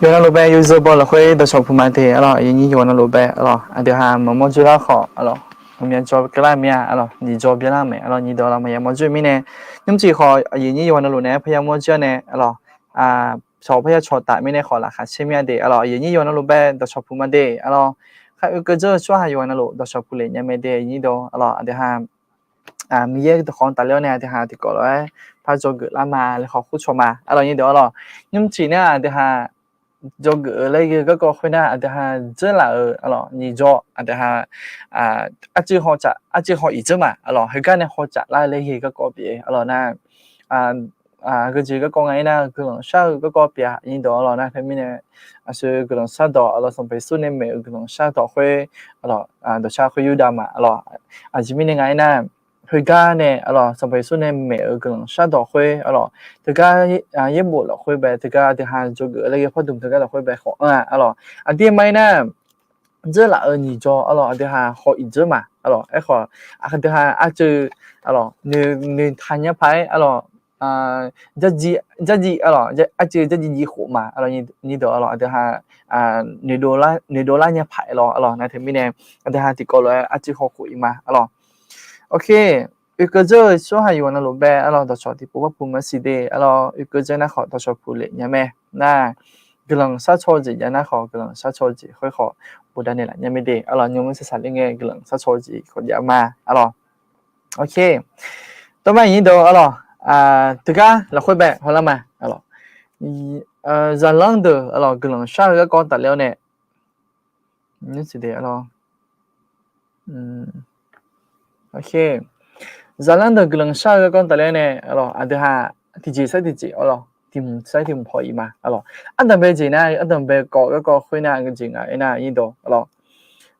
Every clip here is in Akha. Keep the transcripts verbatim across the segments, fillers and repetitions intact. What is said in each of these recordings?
Yawqnan luf bae yawzeu baw lafkhoer dawqcawq puq ma de arlawq. Aqyuif aqnyir yawqnan luf bae arlawq, aqdui ha maqmawr dzoerlar khawf arlawq, maqmya dzaw keuvlar mir-a arlawq, nyiq dzaw byanlar mae arlawq. Nyiq dawq laf maqya mawr dzoer mirnae, nymrcif khawf aqyuif aqnyir yawqnan luf naeq-aer parya mawr dzoer-awr nae arlawq, cawq parya cawq taf mirnae khawf laqkhaq caer mir-a de arlawq. Aqyuif aqnyir yawqnan luf bae dawqcawq puq ma de arlawq. Khar oekeuv dzeur-eu tsawrhaq yawqnan luf dawqcawq puq lef nya mae de aqyuif aqnyir dawq arlawq. Aqdui ha Miqyaer dawqkawq tafler-awr nae aqdui ha tiqkawv lof-aer par dzawgeuf lar ma laer khawf khoer cawq ma arlawq. Aqyuif aqnyir dawq arlawq, nymrcif nar aqdui ha dzawgeuf-eu laer ghae-eu garkawv khoer nar aqdui ha dzeurlaf-euq arlawq, nyiq dzaw aqdui ha arcuiv haw caf, arcuiv haw iq dzeur ma arlawq. Heugar nae haw caf lar laer ghae-eu garkawv pyeuf arlawq nar, heujeq garkawv nga aernar, guiqlanq shar-eu garkawv pyeuf-a, nyiq dawq arlawq. Nar teumirnae, aqsur guiqlanq shardawq arlawq, Sanqpaq Yeqsur nae maeq-euq guiqlanq shardawq khoer arlawq, dawqshar khoer Yurdav ma arlawq. Aqjeq mirnae nga aernar, khoergar nae arlawq, Sanqpaq Yeqsur nae maeq-euq guiqlanq shardawq khoer arlawq, teugar yaerbof lafkhoer bae, teugar aqdui ha dzawgeuf laer ghae pardmq teugar lafkhoer bae khawf-anr-a arlawq. Aqdir ma aernar, dzeurlaf-euq nyiq jawr arlawq, aqdui ha haw-iq dzeur ma arlawq. Aerkhawf, aqdui ha arcuiv arlawq, noeqtaq nya paq-aer arlawq, jardziv arlawq, arcuiv jardziv jiv khof ma arlawq, nyiq dawq arlawq, aqdui ha noeqdov lar nya paq-aer lawr arlawq. Nar teumirnae, aqdui ha tiqkawv lof-aer arcuiv haw khof-iq ma arlawq. Oekeuv dzeur-eu tsawrhaq yawqnan lof bae arlawq, dawqcawq tiqpov par puq ma siq de arlawq. Oekeuv dzeur nar khawf dawqcawq puq lef nya mae. Nar, guiqlanq sharcaw-eu jeq jav nar khawf, guiqlanq sharcaw-eu jeq khoer khawf bofdanaeq laf nya mae de arlawq. Nymr saqsaq ler ngae guiqlanq sharcaw-eu jeq khawf jav ma arlawq. Oke. Tawrmar nyiq dawq arlawq, teugar lafkhoer bae hawlar ma arlawq. Zaqlanr deuq arlawq, guiqlanq shar-eu garkawv tafler-awr nae, zaqlanr deuq guiqlanq shar-eu garkawv tafler-awr nae arlawq, aqdui ha tiqjeq sair tiqjeq arlawq, tiq hmq sair tiq hmq haw-iq ma arlawq. Ardanq bae jeq nar, ardanq bae kawv garkawv khoer nar, aqjeq nga aernar, nyiq dawq arlawq,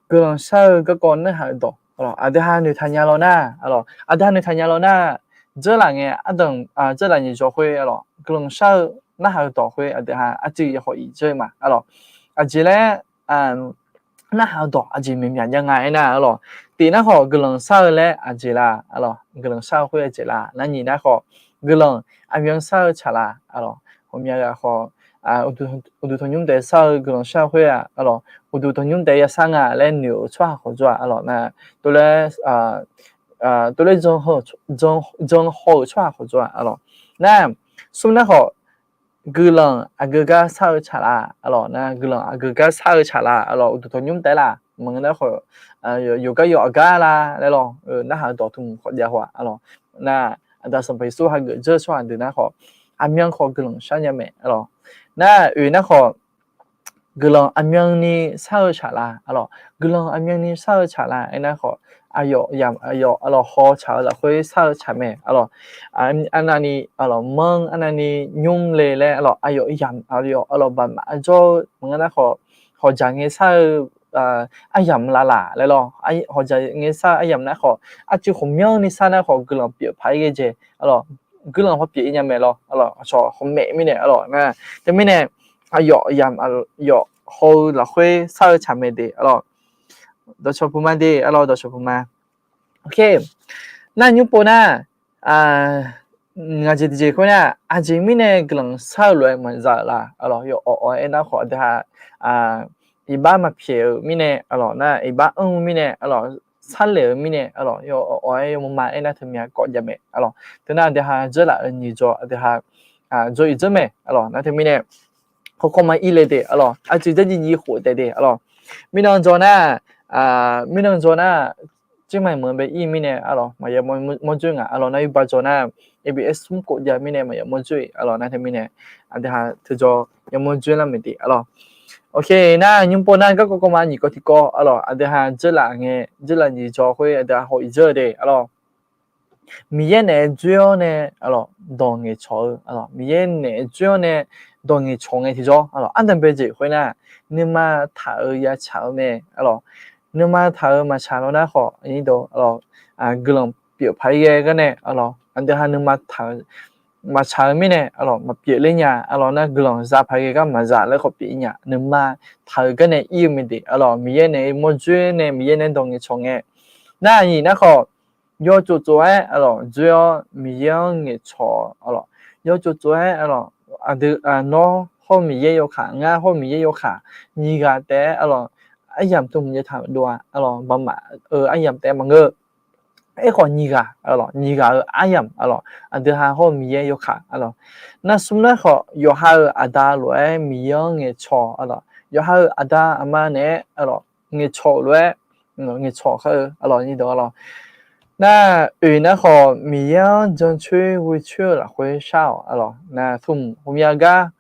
guiqlanq shar-eu garkawv narhaq-eu dawq arlawq, aqdui ha noeqtaq nya lawr nar arlawq, aqdui ha noeqtaq nya lawr nar, dzeurlaf ngae ardanq, dzeurlaf nyiq jawr khoer arlawq, guiqlanq shar-eu narhaq-eu dawq khoer aqdui ha arcuiv ya haw-iq dzeur ma arlawq. Aqjeq laer narhaq-eu dawq aqjeq myaqmyaq jav nga aernar arlawq, tif nar khawf guiqlanq shar-eu laer aqjeq la arlawq, guiqlanq shar-eu khoer aqjeq la. Nar nyiq nar khawf, guiqlanq aqmyan shar-eu tsaqlaq arlawq, ghawqmya ghaq khawf, uqduq tanqnymr taef shar-eu guiqlanq shar-eu khoer-aq arlawq, uqduq tanqnymr taef ya shar nga laer noeq-euq tsawrhaq khawf jawr-aq arlawq. Nar tov laer, tov laer jan haw-euq tsawrhaq khawf jawr-aq arlawq. Nar, smr nar khawf, guiqlanq aqgeu gar shar-eu tsaqlaq arlawq. Nar guiqlanq aqgeu gar shar-eu tsaqlaq arlawq, uqduq tanqnymr taef laf maqngeur nar khawf, yawqgar yawq aqgar la laer lawr, narhaq-eu dawq tmq khawf jav haw-aq arlawq. Nar, aqda Sanqpaq Yeqsur hageuf dzeur-eu tsawrhaq deuq nar khawf, aqmyan khawf guiqlanq shar nya mae arlawq. Nar oeq nar khawf, guiqlanq aqmyanni shar-eu tsaqlaq arlawq, guiqlanq aqmyanni shar-eu tsaqlaq aernar khawf, aqyawf yamq aqyawf arlawq haw tsaq-eu lafkhoer shar-eu tsaq mae arlawq. Arnavni arlawq manr, arnavni nymr le laer arlawq, aqyawf yamq aqyawf arlawq baqmaf jawr-eu maqngeur nar khawf, hawqjaq ngae shar-eu aryamq lavlaq laer lawr, hawqjaq ngae shar aryamq nar khawf, arcuiv khawqmyanrni shar nar khawf guiqlanq pyeuf paq-aer ghae jeq arlawq, guiqlanq haw pyeuf-ir nya mae lawr arlawq. Aqcawq khawf maeq mirnae arlawq, nar teumirnae, aqyawf yamq aqyawf haw-eu lafkhoer shar-eu tsaq mae de arlawq. Dawqcawq puq ma de arlawq, dawqcawq puq ma. Nar nymr pov nar, ngaq jeq tiqjeq khoer nar, aqjeq mirnae guiqlanq shar-eu lof-aer maqza-euq la arlawq. Yawf awq awq-aer aernar khawf aqdui ha iqbax maqpyaeq-euq mirnae arlawq, nar iqbax anr-eu mirnae arlawq, sarlef-euq mirnae arlawq, yawf awq awq-aer yawmuiq ma aernar teumya kawv jav mae arlawq. Teunar aqdui ha dzeurlaf-euq nyiq jawr aqdui ha dzaw-iq dzeur mae arlawq. Nar teumirnae, hawkawr ma ir le de arlawq, arcuiv dzardziv jiv khof taef de arlawq. Mirnan dzaw nar, mirnan dzaw nar, tsirma meuq bae ir mirnae arlawq, maqya mawr dzoer ngaq arlawq. Nar yawba dzaw nar, abs smr khof jav mirnae maqya mawr dzoer-iq arlawq. Nar teumirnae, aqdui ha teu dzaw ya mawr dzoer lar mae de arlawq. Oke, nar nymr pov nar garkawv kawv ma nyiq kawv tiqkawv arlawq, aqdui ha dzeurlaf ngae dzeurlaf nyiq jawr khoer aqdui ha haw-iq dzeur-eu de arlawq. Miqyaer naeq-aer dzoer-awr nae arlawq, dawq ngaeqcawq-eu arlawq, Miqyaer naeq-aer dzoer-awr nae dawq ngaeqcawq ngae tiqjawr arlawq, ardanq bae jeq khoer nar, nuima taq-euq ya tsaq-eu mae arlawq. Nuima taq-euq maqtsaq lawr nar khawf, arlawq, guiqlanq pyeuf paq-aer ghae gar nae arlawq, aqdui ha nuima taq-euq maqtsaq-eu mirnae arlawq, maqpyeuf ler nya arlawq. Nar guiqlanq za paq-aer ghae gar maqza laer khawf pyeuf-ir nya. Nuima taq-euq gar nae ir-eu mae de arlawq, Miqyaer naeq-aer mawr dzoer nae Miqyaer nae dawq ngaeqcawq ngae. Nar nyiq nar khawf, yawtsov tsov-aer arlawq dzoer-awr Miqyaer-anr ngaeqcawq arlawq, yawtsov tsov-aer arlawq, aqdui, nawr hawr Miqyaer yawkaq, ngar hawr Miqyaer yawkaq, nyiq ghaq taef-aer arlawq, aryamq tmq yaeqtaq dov-a arlawq, baqmaf-eu aryamq taef-aer maqngeur. Aerkhawf nyiq ghaq arlawq, nyiq ghaq-euq aryamq arlawq, aqdui ha hawr Miqyaer yawkaq arlawq. Nar smr nar khawf, yawqha-euq aqda lof-aer Miqyaer-anr ngaeqcawq arlawq, yawqha-euq aqda aqma naeq-aer arlawq ngaeqcawq lof-aer ngaeqcawq khar-eu arlawq, nyiq dawq arlawq. Nar oeq nar khawf, Miqyaer-anr jancoer ghoecoer-eu lafkhoer shar-awq arlawq. Nar tmq ghawqmya gar,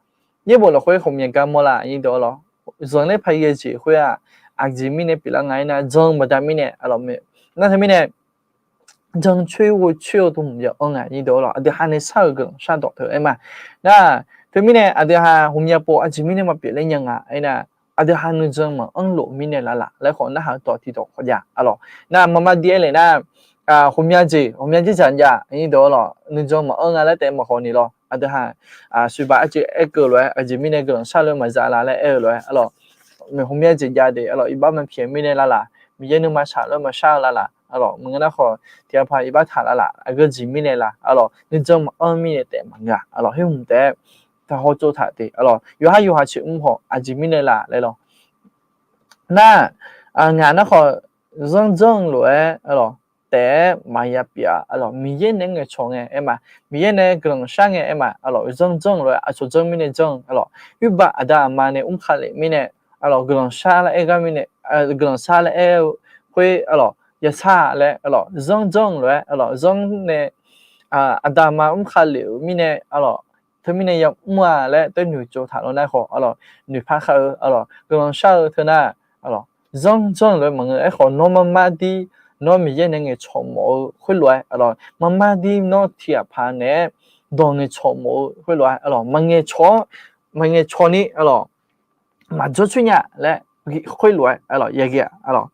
yaerbof lafkhoer ghawqmya gar mawrlaf, nyiq dawq arlawq. Zanqler paq-aer ghae jeq khoer-aq, aqjeq mirnae pyeuflar nga aernar, jan baqda mirnae arlawq mae. Nar teumirnae, jan coer ghoe coer-eu dm ya anr nga nyir deuq-ar lawq. Aqdui ha nae shar-euq guiqlanq shardawq teu aer ma. Nar, teumirnae aqdui ha ghawqmya pov aqjeq mirnae maqpyeuf ler nya nga aernar, aqdui ha nuijan maqanr lof mirnae laf laf laer khawf narhaq-eu dawq tiqdawq khawf jav-a lawq. Nar maqma div-aer lef nar, ghawqmya jeq ghawqmya dzerdzaq jav nyir deuq-ar lawq. Nuijan maqanr nga laer taef maqkhawf ni lawr. Aqdui ha aqsur baq arcuiv aerkeuv lof-aer aqjeq mirnae guiqlanq shar lof-aer maqza la laer aer-eu lof-aer-ar lawq. Ghawqmya jeq jav de-ar lawq. Iqbax maqpyaeq mirnae laf laf, Miqyaer nuima shaq lof-aer maqshar-eu laf laf-ar lawq. Maqngeur nar khawf tiqghaq paq iqbax taq laf laf, aqgeu jeq mirnae laf-ar lawq. Nuijan maqanr mirnae taef maqngeur-a-ar lawq. Khoer hmq taef-aer taqhaw tsovtaq de-ar lawq. Yawqhar yawqha ceq mr khawf aqjeq mirnae laf laer lawq. Nar, ngaq nar khawf zanr janr-eu lof-aer-ar lawq, taef-aer maqya pyeuf-a-ar lawq. Miqyaer nae ngaeqcawq ngae aer ma. Miqyaer nae guiqlanq shar ngae aer ma-ar lawq. Zanr janr-eu lof-aer aqcawq janr mirnae janr-ar lawq. Oerba aqda aqma nae mr khalef mirnae-ar lawq, guiqlanq shar laer aer gar mirnae, guiqlanq shar laer aer-eu khoer-ar lawq, yashar laer-ar lawq, zanr janr-eu lof-aer-ar lawq, zanr nae aqda aqma mr khalef-euq mirnae-ar lawq, teumirnae yamr-a laer taer noeqtsov taq lawr nar khawf-ar lawq, noeqpar khar-eu-ar lawq, guiqlanq shar-eu teu nar-ar lawq, zanr janr-eu lof-aer maqngeur. Aerkhawf nawr marmar dir, nawr Miqyaer nae ngaeqcawq mawf-eu khoerlof-aer-ar lawq, marmar dir nawr tiqghaq paq naeq-aer dawq ngaeqcawq mawf-eu khoerlof-aer-ar lawq, maqngaeq cawq-anr, maqngaeq cawq ni-ar lawq, maqjawr coer nya laer khoerlof-aer-ar lawq, yagaq-ar lawq.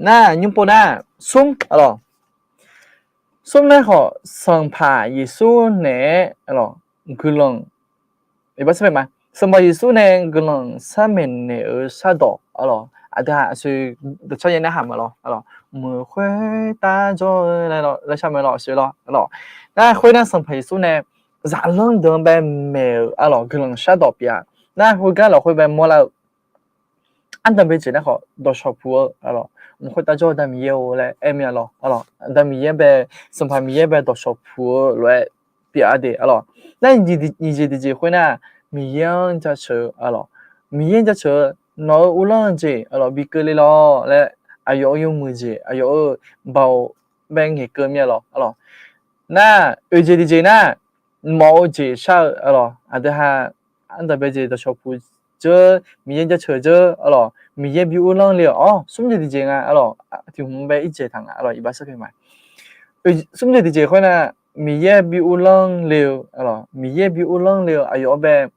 Nar nymr pov nar, smr-ar lawq. Smr nar khawf Sanqpaq Yeqsur naeq-aer-ar lawq, guiqlanq, iqbax sar pae ma, Sanqpaq Yeqsur nae guiqlanq shar maeqnaeq-eu shardawq-ar lawq. Aqdui ha aqsur dawqcar yaer narhaq ma lawr-ar lawq, muiq khoertav jawr-eu laer shar ma lawr, aqsur lawr-ar lawq. Nar khoernar Sanqpaq Yeqsur nae zaqlanr deuq-anr bae maeq-euq-ar lawq, guiqlanq shardawq pyeuf-a. Nar heugar lafkhoer bae mawrlar-eu ardanqbae jeq nar khawf dawqshawq puq-eu-ar lawq, muiq khoertav jawr-eu Da Miqyaer-or laer aer mir-a lawr-ar lawq. Da Miqyaer bae, Sanqpaq Miqyaer bae dawqshawq puq-eu lof-aer pyeuf-a de-ar lawq. Nar nyiq jeq tiqjeq khoernar, Miqyaer-anr jaceuq-eu-ar lawq, Miqyaer-anr jaceuq-eu, nawq-euq uvlanr-eu jeq-ar lawq bi keuvle lawr laer, aqyawf-euq yawmuiq jeq, aqyawf-euq baoq bae ngaeqkeuv mir-a lawr-ar lawq. Nar oeq jeq tiqjeq nar, mawf-eu jeq shar-eu-ar lawq, aqdui ha ardanqbae jeq dawqshawq puq dzeur, Miqyaer jaceuq dzeur-ar lawq, Miqyaer bi uvlanr le-awq. Smr jeq tiqjeq nga-ar lawq, tiq hmq bae irjeq taq nga-ar lawq, iqbax sar pae ma. Smr jeq tiqjeq khoernar, Miqyaer bi uvlanr le-eu-ar lawq, Miqyaer bi uvlanr le-eu aqyawf-anr bae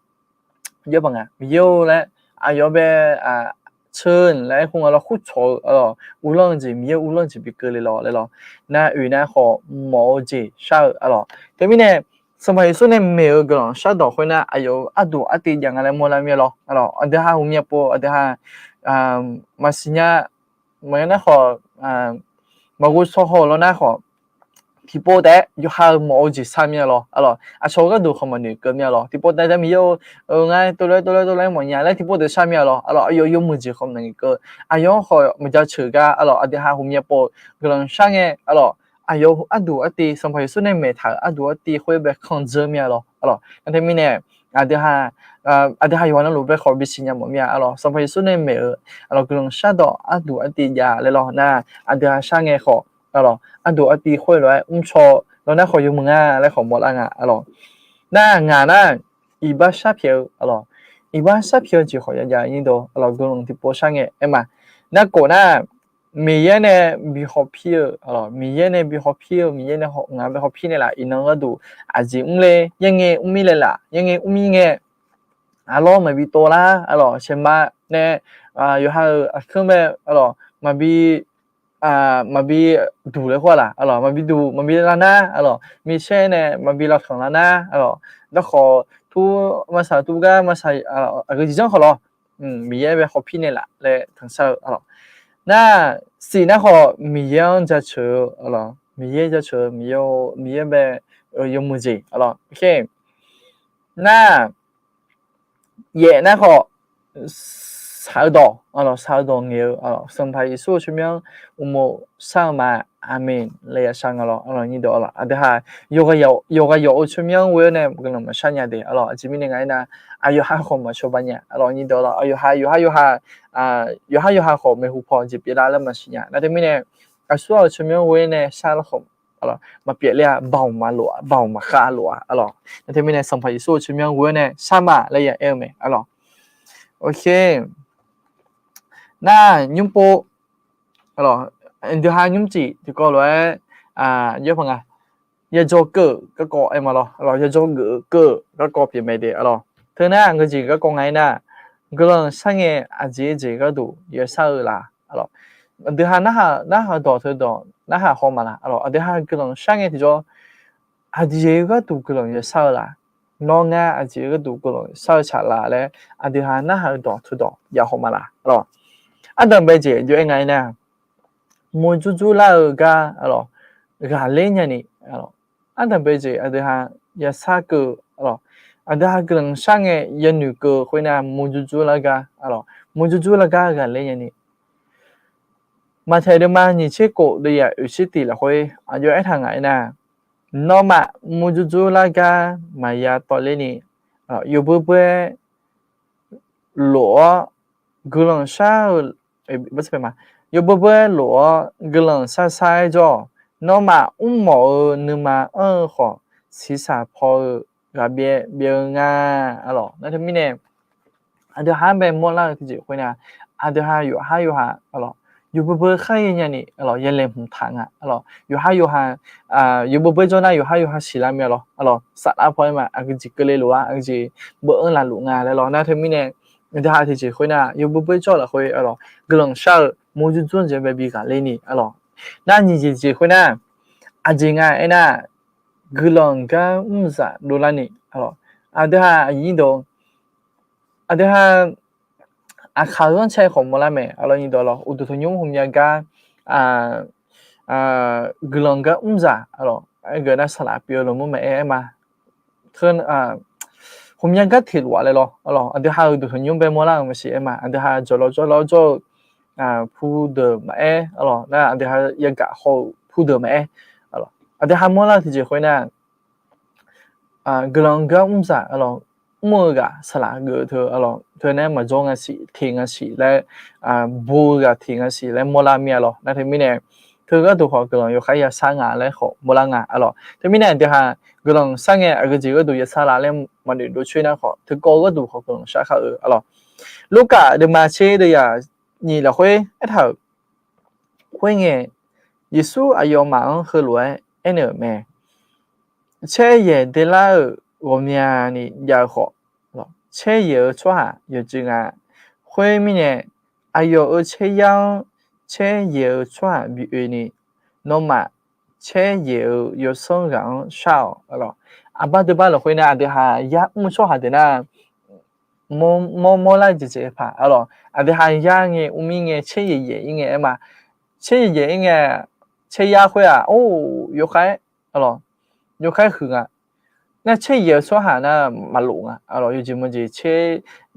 jawr baq nga, Miqyaer-or laer aqyawf-anr bae ceuq laer aer khoer nga lawr, khurcawq-eu-ar lawq, uvlanr-eu jeq, Miqyaer uvlanr-eu jeq bi keuvle lawr laer lawr. Nar oeq nar khawf mawf-eu jeq shar-eu-ar lawq. Teumirnae Sanqpaq Yeqsur nae maeq-eu guiqlanq shardawq khoernar, aqyawf-euq arduq artiv jav nga laer mawrlar mir-a lawr-ar lawq. Aqdui ha ghawqmya pov aqdui ha maqsiq nya, maqngeur nar khawf maqghov shaw haw-eu lawr nar khawf, tiqpov taef-aer yawqha-euq mawf-eu jeq shar mir-a lawr-ar lawq. Aqcawq-eu gharduq khawf maqnoeq keuv mir-a lawr. Tiqpov taef-aer Miqyaer-or, ngar tov lof-aer tov lof-aer tov lof-aer mawf nya laer tiqpov taef shar mir-a lawr-ar lawq. Aqyawf-euq yawmuiq jeq khawf maqnoeq keuv, aqyawf-anr khawf maqjaceuq gar-ar lawq. Aqdui ha ghawqmya pov guiqlanq shar ngae-ar lawq, aqyawf-euq arduq artiv, Sanqpaq Yeqsur nae maeqtaq-euq arduq artiv khoer bae kandzeur mir-a lawr-ar lawq. Nar teumirnae aqdui ha, aqdui ha yawqha navluf bae khawf bisiq nya mawf mir-a-ar lawq. Sanqpaq Yeqsur nae maeq-euq-ar lawq guiqlanq shardawq arduq artiv jav laer lawr nar, aqdui ha shar ngae khawf-ar lawq, arduq artiv khoerlof-aer mrcaw lawr nar khawf yawmuiq nga laer khawf mawrlar nga-ar lawq. Nar ngaq nar, iqbax sharpyaeq-eu-ar lawq, iqbax sharpyaeq-eu jeq khawf ya jav nyir deuq-ar lawq, guiqlanq tiqpov shar ngae aer ma. Narkhof nar, Miqyaer nae bi hawpir-eu-ar lawq, Miqyaer nae bi hawpir-eu, Miqyaer nae ngaq-anr bae hawpir naeqlaf, iqnan gharduq aqjeq mr le, yaerngae mr mir laeqlaf, yaerngae mr mir ngae, aqlawr maqbi tov lar-ar lawq, saeqma nae yawqha-euq aqkuir bae-ar lawq maqbi maqbi duq laer khoer-a laf-ar lawq, maqbi duq maqbi lavnar-ar lawq, micaer nae maqbi lavtanq lavnar-ar lawq, darkhawq tur maqsaq tur gar maqsaq, aqgeu jeq janr khawf lawr, Miqyaer bae hawpir naeqlaf laer tanqshar-eu-ar lawq. Nar, siq nar khawf Miqyaer-anr jaceuq-eu-ar lawq, Miqyaer jaceuq-eu, Miqyaer-or, Miqyaer bae yawmuiq jeq-ar lawq. Nar, yaef nar khawf shaq-eu dawq-ar lawq, shaq-eu dawq ngaeq-eu-ar lawq, Sanqpaq Yeqsur-euq tsawrmyanr uqmov shar-eu ma. Aqmeq laer ya shar nga lawr-ar lawq, nyir deuq-ar lawq. Aqdui ha yawqghaq yawf-eu tsawrmyanr ghoe-awr nae guiqlanq maqshar nya de-ar lawq. Aqjeq mirnae nga aernar, aqyawf ha khawf maqcawba nya-ar lawq, nyir deuq-ar lawq. Aqyawf ha yawqha yawqha, yawqha yawqha khawf maeqhu paw jeq pyeuflar laer maqsiq nya. Nar teumirnae aqsur-euq tsawrmyanr ghoe nae shar-ar khawf maqpyeuf ler-a, baoq maqlof-a, baoq maqkhav lof-a-ar lawq. Nar teumirnae Sanqpaq Yeqsur-euq tsawrmyanr ghoe-awr nae shar ma laer ya aer-eu mae-ar lawq. Nar nymr pov-ar lawq, Aqdui ha nymrcif tiqkawv lof-aer, aqjox paq nga, yajawr keuv-euq garkawv aer ma lawr, yajawr geuf-eu keuv-euq garkawv pyeuf mae de, aqlawq. Teu nar ngeujeq garkawv nga aernar, guiqlanq sharngae aqjeq-eu jeq gharduq yashar-eu la, aqlawq. Aqdui ha narhaq, narhaq dawq teu dawq narhaq haw ma la, aqlawq. Aqdui ha guiqlanq sharngae tiqjawr, aqjeq-eu gharduq guiqlanq yashar-eu la, nawr ngar aqjeq-eu gharduq guiqlanq shar-eu tsaq la laer, aqdui ha narhaq-eu dawq teu dawq ya haw ma la, aqlawq. Ardanq bae jeq jov-aer nga aernar, murjur jur lar-eu gar, aqlawq, ghaqler nyani, aqlawq. Ardanq bae jeq aqdui ha yashar keuv, aqlawq. Aqdui ha guiqlanq sharngae yanoeq keuv khoernar, murjur jur lar gar, aqlawq, murjur jur lar gar ghaqler nyani. Maqtaeq deuvma nyiq tser khof deuvyaq oeq tser tiq lafkhoer aqjox aertaq ngaq aernar, nawmaf murjur jur lar gar maqya tawvler ni, yawbui bui-aer lof-awr guiqlanq shar-eu, yawbui bui-aer lof-awr guiqlanq shar shar-aer jawr-awq. Nawmaf mrmawf-eu nuima anr-eu khawf, siqsaq paw-eu ghaqbyaev byaev-eu nga, aqlawq. Nar teumirnae aqdui ha-anr bae mawrlar-eu tiqjeq khoernar, aqdui ha yawqhar yawqha, aqlawq, yawbui bui kharghae nyani, aqlawq, ya laeqhmq taq nga, aqlawq. Yawqhar yawqha, yawbui bui jawr nar yawqhar yawqha siqlar mir-a lawr, aqlawq. Saflar paw-aer ma, aqgeujeq keuvle lof-aer aqgeujeq beu-anr laf luf nga laer lawr. Nar teumirnae aqdui ha tiqjeq khoernar, yawbui bui jawr lafkhoer, aqlawq, guiqlanq shar-eu murjur jur-anr jeq bae bi ghaqler ni, aqlawq. Nar nyiq jeq jeq khoernar, aqjeq nga aernar, guiqlanq gar mrzaq dovlar ni, aqlawq. Aqdui ha aqnyir deuq, aqdui ha aqkaq-eu ghanrcae khawf mawrlar mae, aqlawq. Nyiq deuq lawq, uqduq tanqnymr ghawqmya gar guiqlanq gar mrzaq, aqlawq, aergeuf nar saqlaq pyeuf-eu laqmur maqaer aer ma. Ghawqmya gar teq luf-a laer lawr, aqlawq. Aqdui ha-euq uqduq tanqnymr bae mawrlar-euq maqsiq aer ma. Aqdui ha jawrlawr jawrlawr jawr-eu pudeuq maqaer, aqlawq, nar aqdui ha yagaq haw-euq pudeuq maqaer, aqlawq. Aqdui ha mawrlar-eu tiqjeq khoernar, guiqlanq gar mrzaq, aqlawq, mr-eu ghaq saqlaq geuf teu, aqlawq, teu nae maqjawr nga siq teq nga siq laer, bo-eu ghaq teq nga siq laer mawrlar mir-a lawr. Nar teumirnae teu gharduq khawf guiqlanq yawkhav yashar nga laer khawf mawrlar nga, aqlawq. Teumirnae aqdui ha guiqlanq shar ngae aqgeujeq gharduq yashar la laer maqnoeq dov coer nar khawf, teukawv gharduq khawf guiqlanq shar khar-eu, aqlawq. Lurkaf deuvma tser deuvyaq nyiq lafkhoer aertaq-euq khoerngae, Yeqsur aqyawfmaf-anr heulof-aer aernaeq-euq mae. Caer yaeq delar-euq ghawqmyani jav-eu khawf, caer yaeq-eu tsawrhaq yawqjeq nga. Khoermirnae, aqyawf-euq caer yar-anr caer yaeq-eu tsawrhaq bi oe ni, nawmaf caer yaeq-eu yawsanr ghaq-anr shar-awq. Aqbar deubar lafkhoer nar, aqdui ha yar mr-eu tsawrhaq deuq nar, mawr mawrlar jeq jeq paq, aqlawq. Aqdui ha yar ngae mr mir ngae, caer yaeq yaeq ir ngae aer ma. Caer yaeq yaeq ir ngae, caer yar khoer-aq, or, yawkhav, aqlawq, yawkhav huiq nga. Nar caer yaeq-eu tsawrhaq nar maqlof nga, aqlawq. Yawjeq mawjeq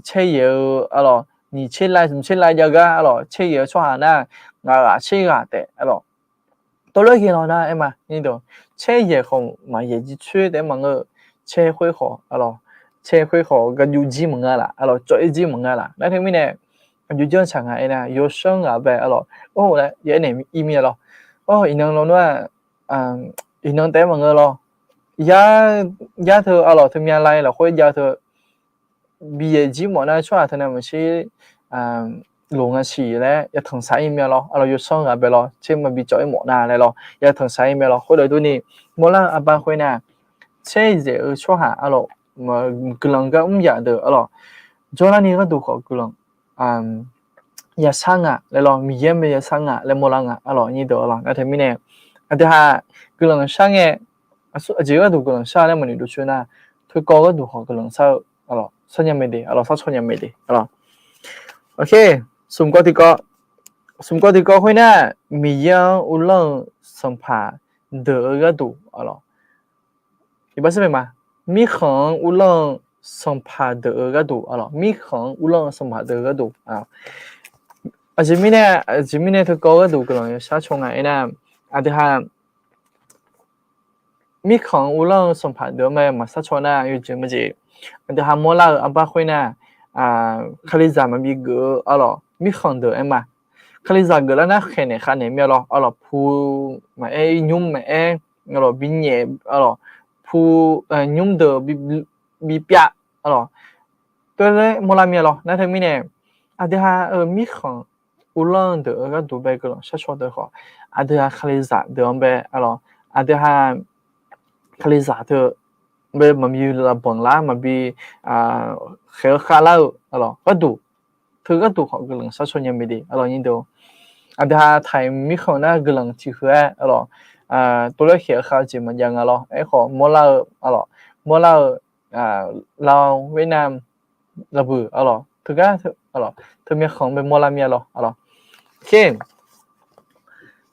caer yaeq-eu, aqlawq, nyiq caer lav smq caer lav jav gar, aqlawq, caer yaeq-eu tsawrhaq nar ngaq ghaq caer ghaq taef, aqlawq. Tawvlof-aer ghae law nar aer ma, caer yaeq khawf maqyaeq jircoer taef-aer maqngeur. Caer khoer khawf, aqlawq, caer khoer khawf gaqjuv jir maqnga laf, aqlawq, cawv-ir jir maqnga laf. Nar teumirnae aqjox janr tsaq nga aernar, yawsanr ghaq bae, aqlawq, or laer ya aernaeq ir mir-a lawr. Or, iqnan lawnmr-aq, iqnan taef-aer maqngeur lawr. Yar, yar teu, aqlawq, teumya lav lafkhoer jav teu bi yaeq jir mawf nar, tsawrhaq teu nar maqtser loq nga siq laer yatanq saq ir mir-a lawr, aqlawq, yawsanr ghaq bae lawr, tser maqbi cawv-ir mawf nar laer lawr, yatanq saq ir mir-a lawr. Khoerdeuq durni, mawrlar-eu arbar khoer nar, caer yaeq-eu tsawrhaq, aqlawq, guiqlanq gar mr yaf deuq, aqlawq, jawrlarni gharduq khawf guiqlanq yashar nga laer lawr, Miqyaer mae yashar nga laer mawrlar nga, aqlawq, nyir deuq, aqlawq. Nar teumirnae aqdui ha guiqlanq shar ngae, aqjeq gharduq guiqlanq shar laer maqnoeq dovcoer nar, teukawv gharduq khawf guiqlanq shar-eu, aqlawq, shar nya mae de, aqlawq, shar caw nya mae de, aqlawq. Ok, smq kawv tiqkawv, smq kawv tiqkawv khoer nar, Miqyaer-anr uvlanr-eu sanqpaq deuq-eu gharduq, aqlawq, iqbax sar ma, mirkhanq-anr uvlanr-eu sanqpaq deuq-eu gharduq, aqlawq, mirkhanq-anr uvlanr-eu sanqpaq deuq-eu gharduq. Aqjeq mirnae, aqjeq mirnae teukawv gharduq guiqlanq yashar caw nga aernar, aqdui ha mirkhanq-anr uvlanr-eu sanqpaq deuq-anr mae maqshar caw nar, yawjeq maqjeq, aqdui ha mawrlar-eu arbar khoer nar, Kalizaq maqbi geuf-eu, aqlawq, mirkhanq deuq aer ma. Kalizaq geuflar nar khaeqnaeq khavnaeq mir-a lawr, aqlawq, pu maqaer, nymr maqaer, aqlawq, binyaef, aqlawq, pu, nymr deuq bipyav, aqlawq, tov laer mawrlar mir-a lawr. Nar teumirnae aqdui ha-euq mirkhanq uvlanr-eu deuq-eu gharduq bae guiqlanq sharcaw deuq khawf, aqdui-aq kalizaq deuq-anr bae, aqdui-aq kalizaq teu bae maqbi labanq lar, maqbi khaeq-eu khavlar-eu gharduq, teu gharduq khawf guiqlanq sharcaw nya mae de, aqlawq nyir deuq. Aqdui-aq taiq mirkhanq nar guiqlanq tiq huiq-aer, aqlawq, tov laer khaeq-eu khav-eu jeq maqjav nga lawr. Aerkhawf mawrlar-eu, aqlawq, mawrlar-eu, Lao, Vietnam, laqbuiq, aqlawq, teugar, aqlawq, teu mirkhanq bae mawrlar mir-a lawr, aqlawq. Oke.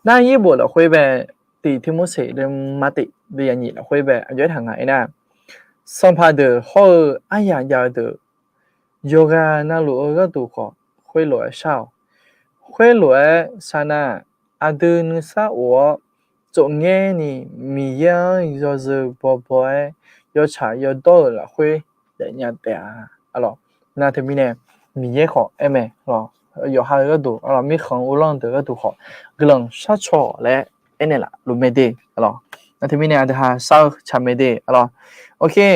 Nar Yaerbof lafkhoer bae, tiq Tirmorseq deuvma tiq deuvyaq nyiq lafkhoer bae aqjox-aer taq nga aernar, sanqpaq deuq hawr-eu aryaq jav-eu deuq, yawqghaq navluf-eu gharduq khawf khoerlof-aer shar-awq. Khoerlof-aer shar nar, aqdui nuisar of-awr, tsofngaer ni Miqyaer-anr yawzeu bawbaw-aer yawtsaq yawdawr-euq lafkhoer daefnya taef-a. Aqlawq, nar teumirnae Miqyaer khawf aer mae, yawqha-eu gharduq, aqlawq, mirkhanq uvlanr deuq gharduq khawf guiqlanq sharcaw laer aernaeq laf luf mae de, aqlawq. Nar teumirnae aqdui ha shar-eu tsaq mae de, aqlawq. Oke.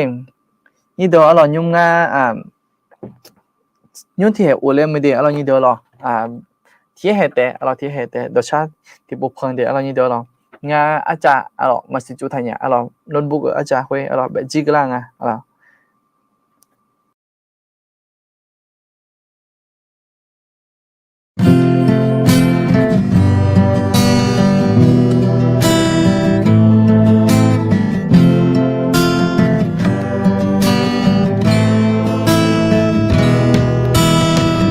Nyir deuq, aqlawq, nymr ngar, nymr tiqhaeq of ler mae de, aqlawq, nyir deuq, aqlawq. Tiqhaer haeq taef, aqlawq, tiqhaer haeq taef, dawqshar tiqpov pan de, aqlawq, nyir deuq, aqlawq. Ngar arcav, aqlawq, maqsiq tsov taq nya, aqlawq, notebook-euq arcav khoer, aqlawq, baef jir keuvlar nga, aqlawq.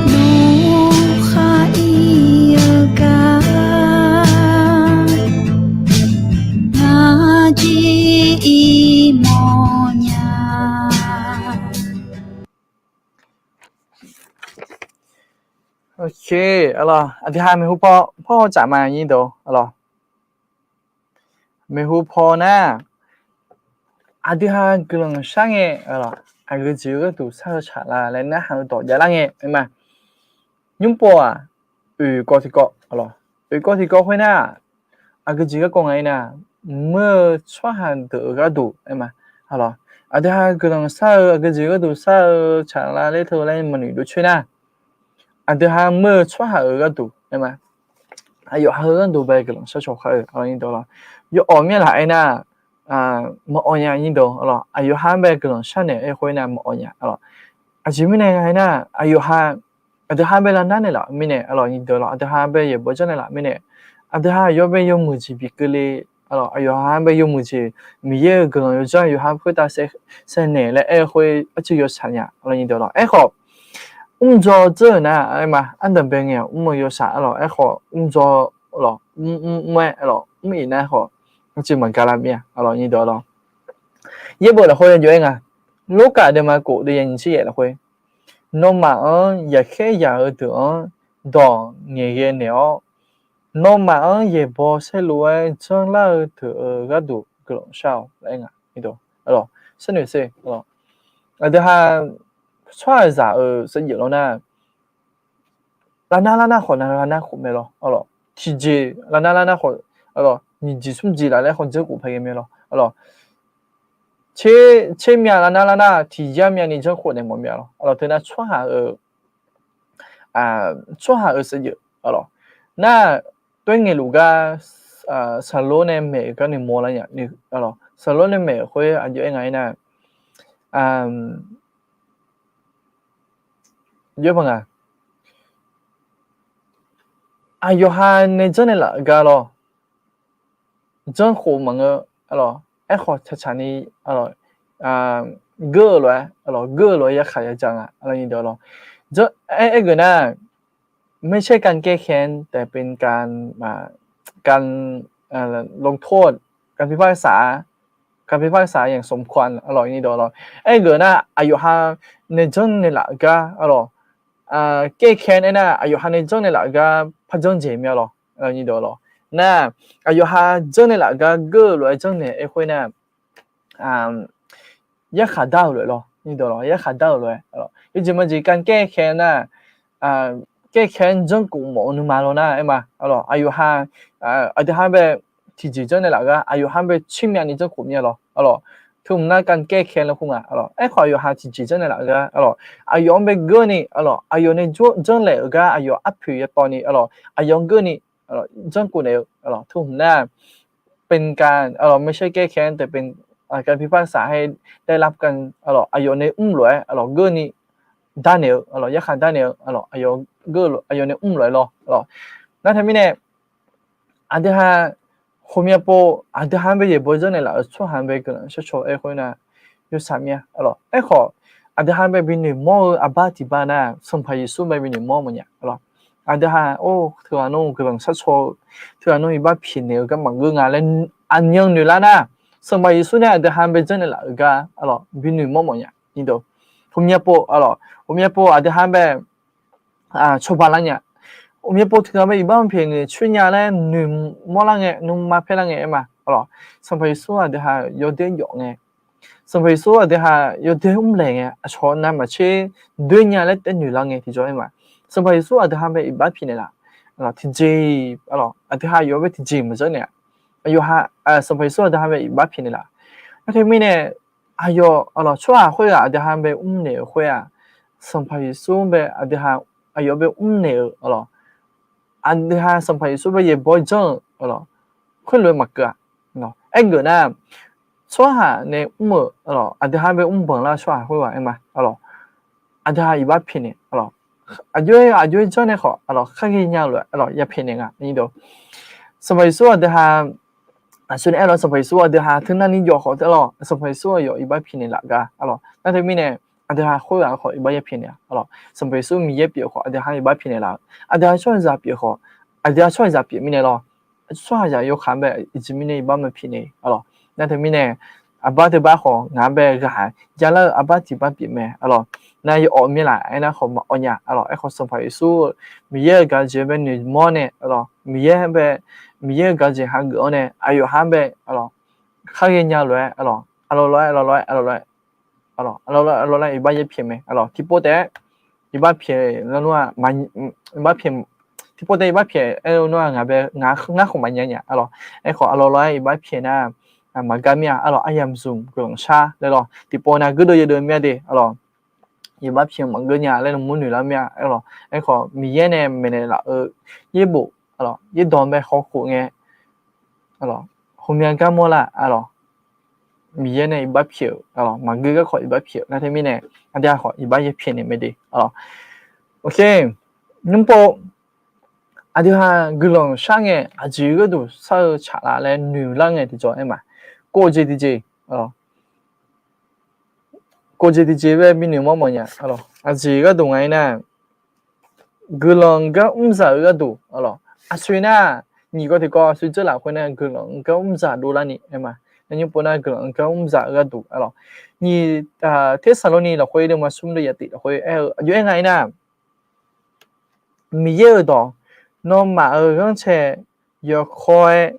Luf khar ir-eu gar, ngar jir ir mawrnya. Aqdui ha maeqhu paw paw tsaf ma nyir deuq, aqlawq. Maeqhu paw nar, aqdui ha guiqlanq shar ngae, aqgeujeq-eu gharduq shar-eu tsaqlaf laer narhaq-eu dawq javlar ngae aer ma. Nymr pov-aq, oeq kawv tiqkawv, oeq kawv tiqkawv khoer nar, aqgeujeq garkawv nga aer nar, meur-eu tsawrhaq deuq-euq gharduq aer ma. Aqdui ha guiqlanq shar-eu aqgeujeq gharduq shar-eu tsaqlaf ler teu laer maqnoeq dov coer nar, aqdui ha meur-eu tsawrhaq-euq gharduq aer ma. Aqyawf ha-eu gharduq bae guiqlanq sharcaw khar-eu, aqlawq, nyir deuq, aqlawq. Yawawq mir-a laf aer nar, maqawq nya nyir deuq, aqlawq. Aqyawf ha-anr bae guiqlanq sharnaeq aer khoer nar maqawq nya, aqlawq. Aqjeq mirnae nga aer nar, aqyawf ha, aqdui ha bae lavnar naeqlaf mirnae, aqlawq, nyir deuq, aqlawq, aqdui ha bae yaeqbawq janrnaeq laf mirnae, aqdui ha yawr bae yawmuiq jeq bi keuvle, aqlawq, aqyawf ha bae yawmuiq jeq, Miqyaer-euq guiqlanq yawdzanr yawqha khoertav saevnaeq laer aer-eu khoer arcuiv yawshaq nya, aqlawq, nyir deuq, aqlawq. Aerkhawf, mrdzaw dzeur-euq nar aer ma, ardanqbae ngae-awq mr-eu yawshaq, aqlawq. Aerkhawf mrdzaw, aqlawq, mr, mr, mr-aer, aqlawq, mr-iq nar khawf, arcuiv maqgaq lar mir-a, aqlawq, nyir deuq, aqlawq. Yaerbof lafkhoer yajawr-aer nga, Lorkaf deuvma kof deuvyaq nyiq tser yaef lafkhoer, nawmaf-anr yaqkhaer yaq-eu deuq-anr dawq ngaeqghae naeq-awr, nawmaf-anr yaeqbawq saerlu-aer janrlar-eu deuq-euq gharduq guiqlanq shar-awq laer nga. Aqdui ha tsawrhaqzaq-euq saevdzeuf lawr nar, lavnar lar nar khawf nar lar nar khof mae lawr, aqlawq. Tiqjeq lavnar lar nar khawf, aqlawq, nyiq jeq smr jeq laf laer khawf janrkhof pae ghae mae lawr, aqlawq. Tser, tser myav lavnar lar nar tiqyar myavni janrkhof naeq mawf myav lawr, aqlawq. Teunar tsawrhaq-euq tsawrhaq-euq saevdzeuf, aqlawq. Nar, toer ngaeqluf gar, saqlor nae maeq-euq gar noeq mawr lar nya, aqlawq. Saqlor nae maeq-euq khoer aqjox-aer nga aer nar, aqjox-aer paq nga, aqyawf ha nae janrnaeq laf-eu gar lawr, janrkhof maqngeur, aqlawq. Aerkhawf tsaqtsaq ni, aqlawq, geur-eu lof-aer, aqlawq, geur-eu lof-aer yarkhaq yaja nga, aqlawq, nyir deuq, aqlawq. Aer, aergeuf nar, ไม่ใช่การแก้แค้น แต่เป็นการ การ ลงโทษ การพิพากษา การพิพากษาอย่างสมควร aqlawq, nyir deuq, aqlawq. Aergeuf nar aqyawf ha nae janrnaeq laf-eu gar, aqlawq, แก้แค้น aer nar aqyawf ha nae janrnaeq laf-eu gar par janrjeq myav lawr, aqlawq, nyir deuq, aqlawq. Nar, aqyawf ha janrnaeq laf-eu gar geur-eu lof-aer janrnaeq aer khoer nar, yarkhaq dar-euq lof-aer lawr, nyir deuq, aqlawq, yarkhaq dar-euq lof-aer, aqlawq. Yawjeq majeq การแก้แค้น nar, แก้แค้น janrkhof mawf-eu nuima lawr nar aer ma, aqlawq, aqyawf ha, aqdui ha bae tiqjeq janrnaeq laf-eu gar aqyawf ha bae tser myavni janrkhof myav lawr, aqlawq. teu hmq nar การแก้แค้น laer kur nga. Aerkhawf aqyawf ha tiqjeq janrnaeq laf-eu gar, aqyawf-anr bae geur ni, aqyawf nae janrlaeq-euq gar aqyawf arpoeq yatawv ni, aqyawf-anr geur ni, janrkhof naeq-eu teu hmq nar เป็นการ ไม่ใช่แก้แค้น แต่เป็นการพิพากษาให้ได้รับการ aqyawf nae mrlof-aer geur ni darnaeq-eu, yarkhaq darnaeq-eu, aqyawf nae mrlof-aer lawr. Nar teumirnae aqdui ha, ghawqmya pov aqdui ha-anr bae yaeqbawq janrnaeq laf-euq tsawrhaq-anr bae guiqlanq sharcaw-aer khoer nar, yawshaq mir-a. Aerkhawf, aqdui ha-anr bae binoeq mawr-eu aqbar tiqbar nar, Sanqpaq Yeqsur bae binoeq mawr mawfnya. Aqdui ha, or, teughaq nmr guiqlanq sharcaw-eu, teughaq nmr iqbax pyaeqnaeq-eu gar maqngeur nga laer aqmyan noeqlar nar, Sanqpaq Yeqsur nae aqdui ha-anr bae janrnaeq laf-euq gar binoeq mawr mawfnya. Ghawqmya pov, ghawqmya pov aqdui ha-anr bae cawba lar nya. Ghawqmya pov teughaq bae iqbax maqpyaeq noeq coer nya laer noeqmawr lar ngae, nuima paer lar ngae aer ma. Sanqpaq Yeqsur aqdui ha yawdaer jawf ngae, Sanqpaq Yeqsur aqdui ha yawdaer mrlaeq ngae, aqcawq navmaqtser doer nya laer taev noeq lar ngae tiqjawr aer ma. Sanqpaq Yeqsur aqdui ha bae iqbax pyaeqnaeq laf, tiqjeq, aqdui ha yawf bae tiqjeq maqjanr naeq-a. Aqyawf ha, Sanqpaq Yeqsur aqdui ha bae iqbax pyaeqnaeq laf. Aerkhawf mirnae, aqyawf, tsawrhaq khoerghaq aqdui ha bae mrnaeq-eu khoer-aq, Sanqpaq Yeqsur bae aqdui ha, aqyawf bae mrnaeq-eu, aqdui ha Sanqpaq Yeqsur bae yaeqbawq janr-eu, khoerlof-aer maqkeuv-a. Aergeuf nar, tsawrhaq nae mr-euq, aqdui ha bae mr banq lar tsawrhaq khoerghaq aer ma. Aqdui ha iqbax pyaeqnaeq, aqjox-aer aqjox-aer janr nae khawf, khar ghaenya lof-aer ya pyaeqnaeq nga. Sanqpaq Yeqsur aqdui ha, aqsur nae aer lawr, Sanqpaq Yeqsur aqdui ha teunar ni jawf khawf tae lawr, Sanqpaq Yeqsur aqyawf iqbax pyaeqnaeq laf gar, nar teumirnae aqdui ha khoerghaq khawf iqbax ya pyaeqnaeq-a. Sanqpaq Yeqsur Miqyaer pyeuf khawf aqdui ha iqbax pyaeqnaeq laf-eu, aqdui ha tsawrhaqzaq pyeuf khawf, aqdui ha tsawrhaqzaq pyeuf mirnae lawr, tsawrhaqzaq yawkaq bae iqjeq mirnae iqbax maqpyaeqnaeq-a lawr. Nar teumirnae aqbar teubaq khawf ngaq-anr bae ghaq jalar-eu aqbar tiqbar pyeuf mae, aqlawq. Nar yawawf mir laf aernar khawf maqawq nya, aqlawq. Aerkhawf Sanqpaq Yeqsur Miqyaer-euq gaqjeq bae noeqmawr nae, aqlawq, Miqyaer bae, Miqyaer-euq gaqjeq hageuf-awr nae aqyawf ha-anr bae, aqlawq, khar ghaenya lof-aer, aqlawq, aqlawq lawr-aer, aqlawq lawr-aer, aqlawq lawr-aer, aqlawq lawr-aer, aqlawq lawr-aer iqbax yaer pyaeq mae, aqlawq. Tiqpov taef-aer iqbax pyaeq lar nmr-aq, iqbax pyaeq, tiqpov taef iqbax pyaeq aer-eu nmr-aq, ngaq bae, ngar khawf maqnya nya, aqlawq. Aerkhawf aqlawq lawr-aer iqbax pyaeq nar, maqgar mir-a, aqlawq. Aryamzmq guiqlanq shar laer lawr, tiqpov nar guirdeuv yadeuv mir-a de, aqlawq. Iqbax pyaeq maqgeur nya laer nmr noeq lar mir-a, aqlawq. Aerkhawf Miqyaer nae maeqnaeq laf-eu yaerbof, aqlawq, yaerdawq bae hawkhof ngae, aqlawq, hawmya gar mawrlar, aqlawq. Miqyaer nae iqbax pyaeq-euq, aqlawq, maqgeur garkawv iqbax pyaeq-euq nar teumirnae, aqdui ha khawf iqbax yaer pyaeqnaeq mae de, aqlawq. Nymrpov, aqdui ha guiqlanq shar ngae aqjeq gharduq shar-eu tsaqlaf laer noeq lar ngae tiqjawr aer ma. Kov jeq tiqjeq, kov jeq tiqjeq bae binoeq mawr mawf nya, aqjeq gharduq nga-ir nar, guiqlanq gar mrzaq-eu gharduq, aqlawq. Aqsur nar, nyiq kawv tiqkawv aqsur dzeurlaf khoer nar guiqlanq gar mrzaq dovlar ni aer ma. Nymrpov nar guiqlanq gar mrzaq-eu gharduq, aqlawq. Nyiq, Tersaqlorni lafkhoer deuvma smr deuv yaf tif lafkhoer aer-eu aqjox-aer nga-ir nar, Miqyaer-euq dawq, nawmaf-euq ghanrcae yawkawr-aer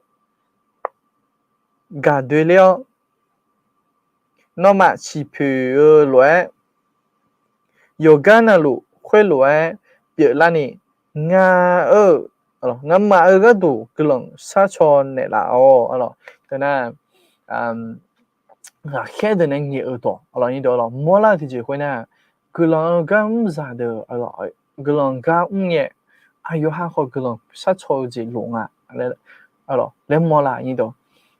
gaq doe ler-awr, nawmaf ciqpoeq-eu lof-aer, yawqgar navluf khoerlof-aer pyeuflarni, ngar-eu, ngamaf-euq gharduq guiqlanq sharcaw naeqlaf-awq, aqlawq. Teunar, ghaqkhaer deuq nae ngaeq-euq dawq, aqlawq, mawrlar-eu tiqjeq khoer nar, guiqlanq-eu gar mrzaq deuq, guiqlanq gar mr ngae, aqyawf ha khawf guiqlanq sharcaw-eu jeq lof nga laer mawrlar-eu.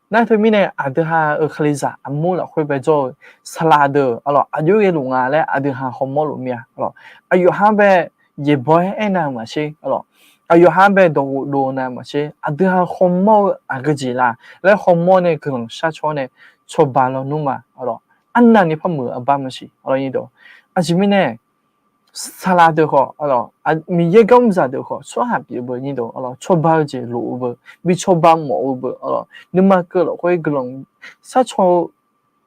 Nar teumirnae aqdui ha-euq kalizaq armur lafkhoer bae jawr-eu saqlaq deuq, aqlawq, aqjox ghae luf nga laer aqdui ha hawmawr luf mir-a, aqlawq. Aqyawf ha bae yaeqbawq-aer aernav-eu maqtser, aqlawq, aqyawf ha bae dawqghof dov nav maqtser, aqdui ha hawmawr-eu aqgeujeq la laer hawmawr nae guiqlanq sharcaw-awr nae cawba lawnmr ma, aqlawq. Arnavni par muiq-eu aqbar maqsiq, aqlawq. Aqjeq mirnae saqlaq deuq khawf, aqlawq, Miqyaer gar mrzaq deuq khawf tsawrhaq pyeuf-eu beu, aqlawq, cawba-eu jeq lof-eu beu, bi cawba mawf-eu beu, aqlawq, nuima keuv lafkhoer guiqlanq sharcaw-eu,